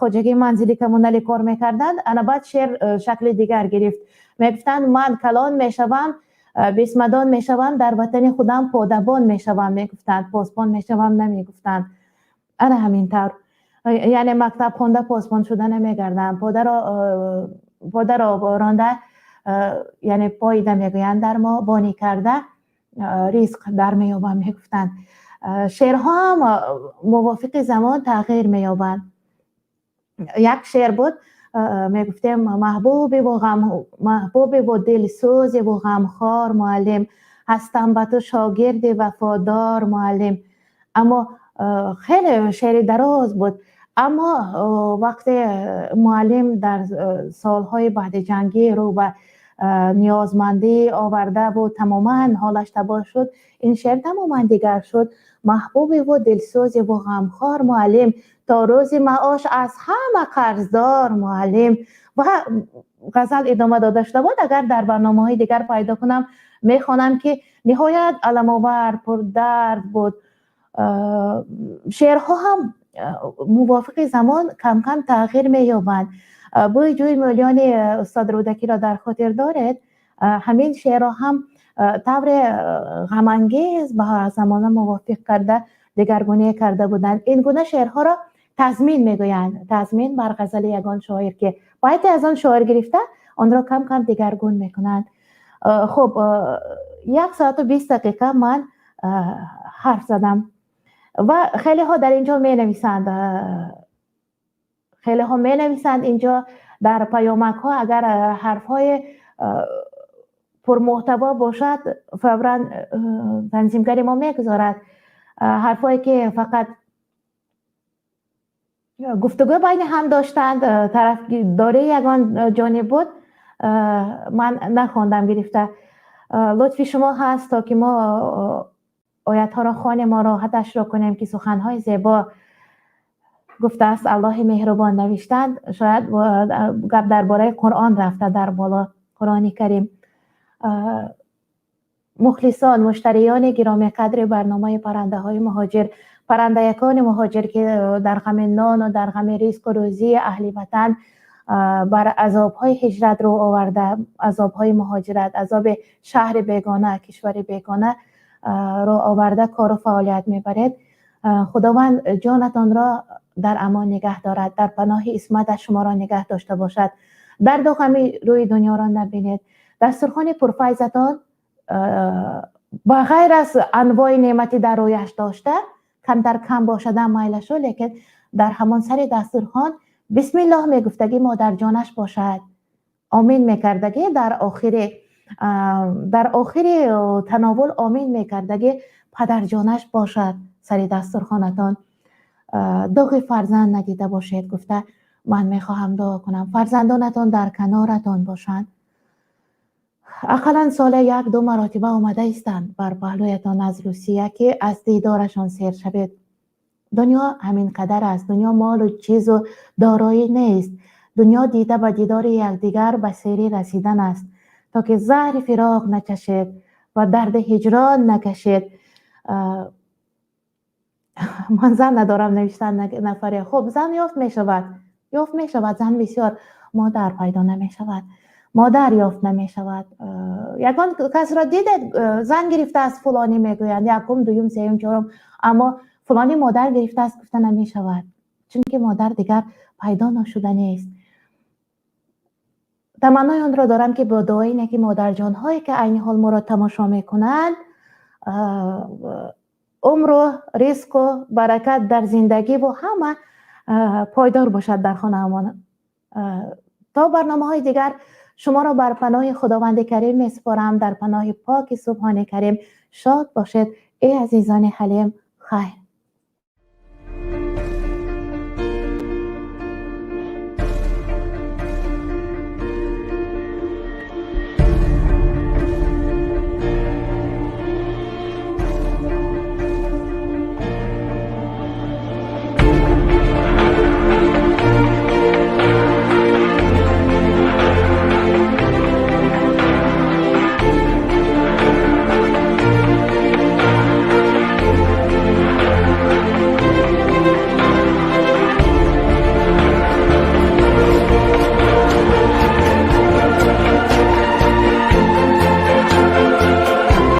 хоҷагии манзили коммуналӣ кор мекарданд. Ана баъд шеър шакли дигар гирифт. Мегуфтанд: «Ман калон мешавам, бесмадон мешавам, дар ватани худам подабон мешавам», мегуфтанд, посбон мешавам намегуфтанд. Ана ҳамин тавр, яъне мактаб хонда посбон шуда намегарданд, подаро ронда, яъне поида мегӯянд дар мо, бонӣ карда ризқ дар меёбам, мегуфтанд. Шеърҳо ҳам мувофиқи замон тағйир меёбанд. Як шеър буд, мегуфтем: маҳбубиву ғам, маҳбубиву дилсӯзиву ғамхор муаллим. Ҳастам ба ту шогирди вафодор, муаллим. Аммо хеле шеъри дароз буд. Аммо вақте муаллим дар солҳои баъдиҷангӣ рӯ ба ниёзмандӣ оварда буд, тамоман ҳолаш табоҳ шуд, ин шеър тамоман дигар шуд. Маҳбубиву дилсӯзиву ғамхор муаллим, то рӯзи маош аз ҳама қарздор муаллим. Ва ғазал идома дода шуда буд. Агар дар барномаҳои дигар пайдо кунам, мехонам, ки ниҳоят аламовар, пурдард буд. Шеърҳо ҳам мувофиқи замон кам-кам тағйир меёбанд. Бӯи ҷӯи мӯлиёни устод Рӯдакиро дар хотир доред? Ҳамин шеърро ҳам тавре ғамангез ба замона мувофиқ карда, дигаргунӣ карда буданд. Ин гуна шеърҳоро тазмин мегӯянд. Тазмин бар ғазали ягон шоир, ки байте аз он шоир гирифта, онро кам-кам дигаргун мекунанд. Хуб, 1 соату 20 дақиқа ман ҳарф задам ва хелеҳо дар инҷо менависанд, хелеҳо менависанд инҷо дар паёмакҳо. Агар ҳарфҳои пурмуҳтаво бошад, фавран танзимгари мо мегузорад. Ҳарфҳое ки фақат гуфтугӯ байни ҳам доштанд, тарафдории ягон ҷониб буд, ман нахондам гирифта. Лутфи шумо ҳаст, то ки мо оятҳоро хонем ва роҳаташро кунем, ки суханҳои зебо гуфтааст Аллоҳи меҳрубон, навиштанд. Шояд гап дар бораи Қуръон рафта, дар боло Қуръони Карим. Мухлисон, муштариёни гиромиқадри барномаи Паррандаҳои муҳоҷир, паррандаякони муҳоҷир, ки дар ғами нону дар ғами ризқу рӯзии аҳли ватан бар азобҳои ҳиҷрат рӯ оварда, азобҳои муҳоҷират, азоби шаҳри бегона, кишвари бегона рӯ оварда, кору фаъолият мебаред, Худованд ҷонатонро дар амон нигаҳ дорад, дар паноҳи исматаш шуморо нигаҳ дошта бошад, дарду ғами рӯи дунёро набинед. Дастурхони пурфайзатон ба ғайр аз анвои неъмати дар рӯяш дошта, камтар кам бошадам майлашу, лекин дар ҳамон сари дастурхон бисмиллоҳ мегуфтагӣ модарҷонаш бошад, омин мекардагӣ, дар охири тановул омин мекардагӣ падарҷонаш бошад сари дастурхонатон. Доғи фарзанд надида бошед, гуфта ман мехоҳам дуо кунам. Фарзандонатон дар каноратон бошанд, ақаллан соле як ду маротиба омада истанд бар паҳлӯятон аз Русия, ки аз дидорашон сер шавед. Дунё ҳамин қадар аст. Дунё молу чизу дороӣ нест. Дунё дида ба дидори якдигар ба серӣ расидан аст. То ки заҳри фироқ начашед ва дарди ҳиҷрон накашед. Ман зан надорам, навиштан нафаре. Хуб, зан ёфт мешавад, ёфт мешавад зан бисёр, модар пайдо намешавад, модар ёфт намешавад. Ягон касро дидед, зан гирифтааст фулонӣ, мегӯянд, якум, дуюм, сеюм, чорум, аммо фулонӣ модар гирифтааст, гуфта намешавад, чунки модар дигар пайдо нашуда нест. Таманнои онро дорам, ки бо дуои неки модарҷонҳое, ки айни ҳол моро тамошо мекунанд, умру ризқу баракат дар зиндагиву ҳама пойдор бошад дар хонаамон. То барномаҳои дигар шуморо бар паноҳи Худованди Карим месупорам, дар паноҳи поки Субҳони Карим. Шод бошед, эй азизони ҳалим. Хайр.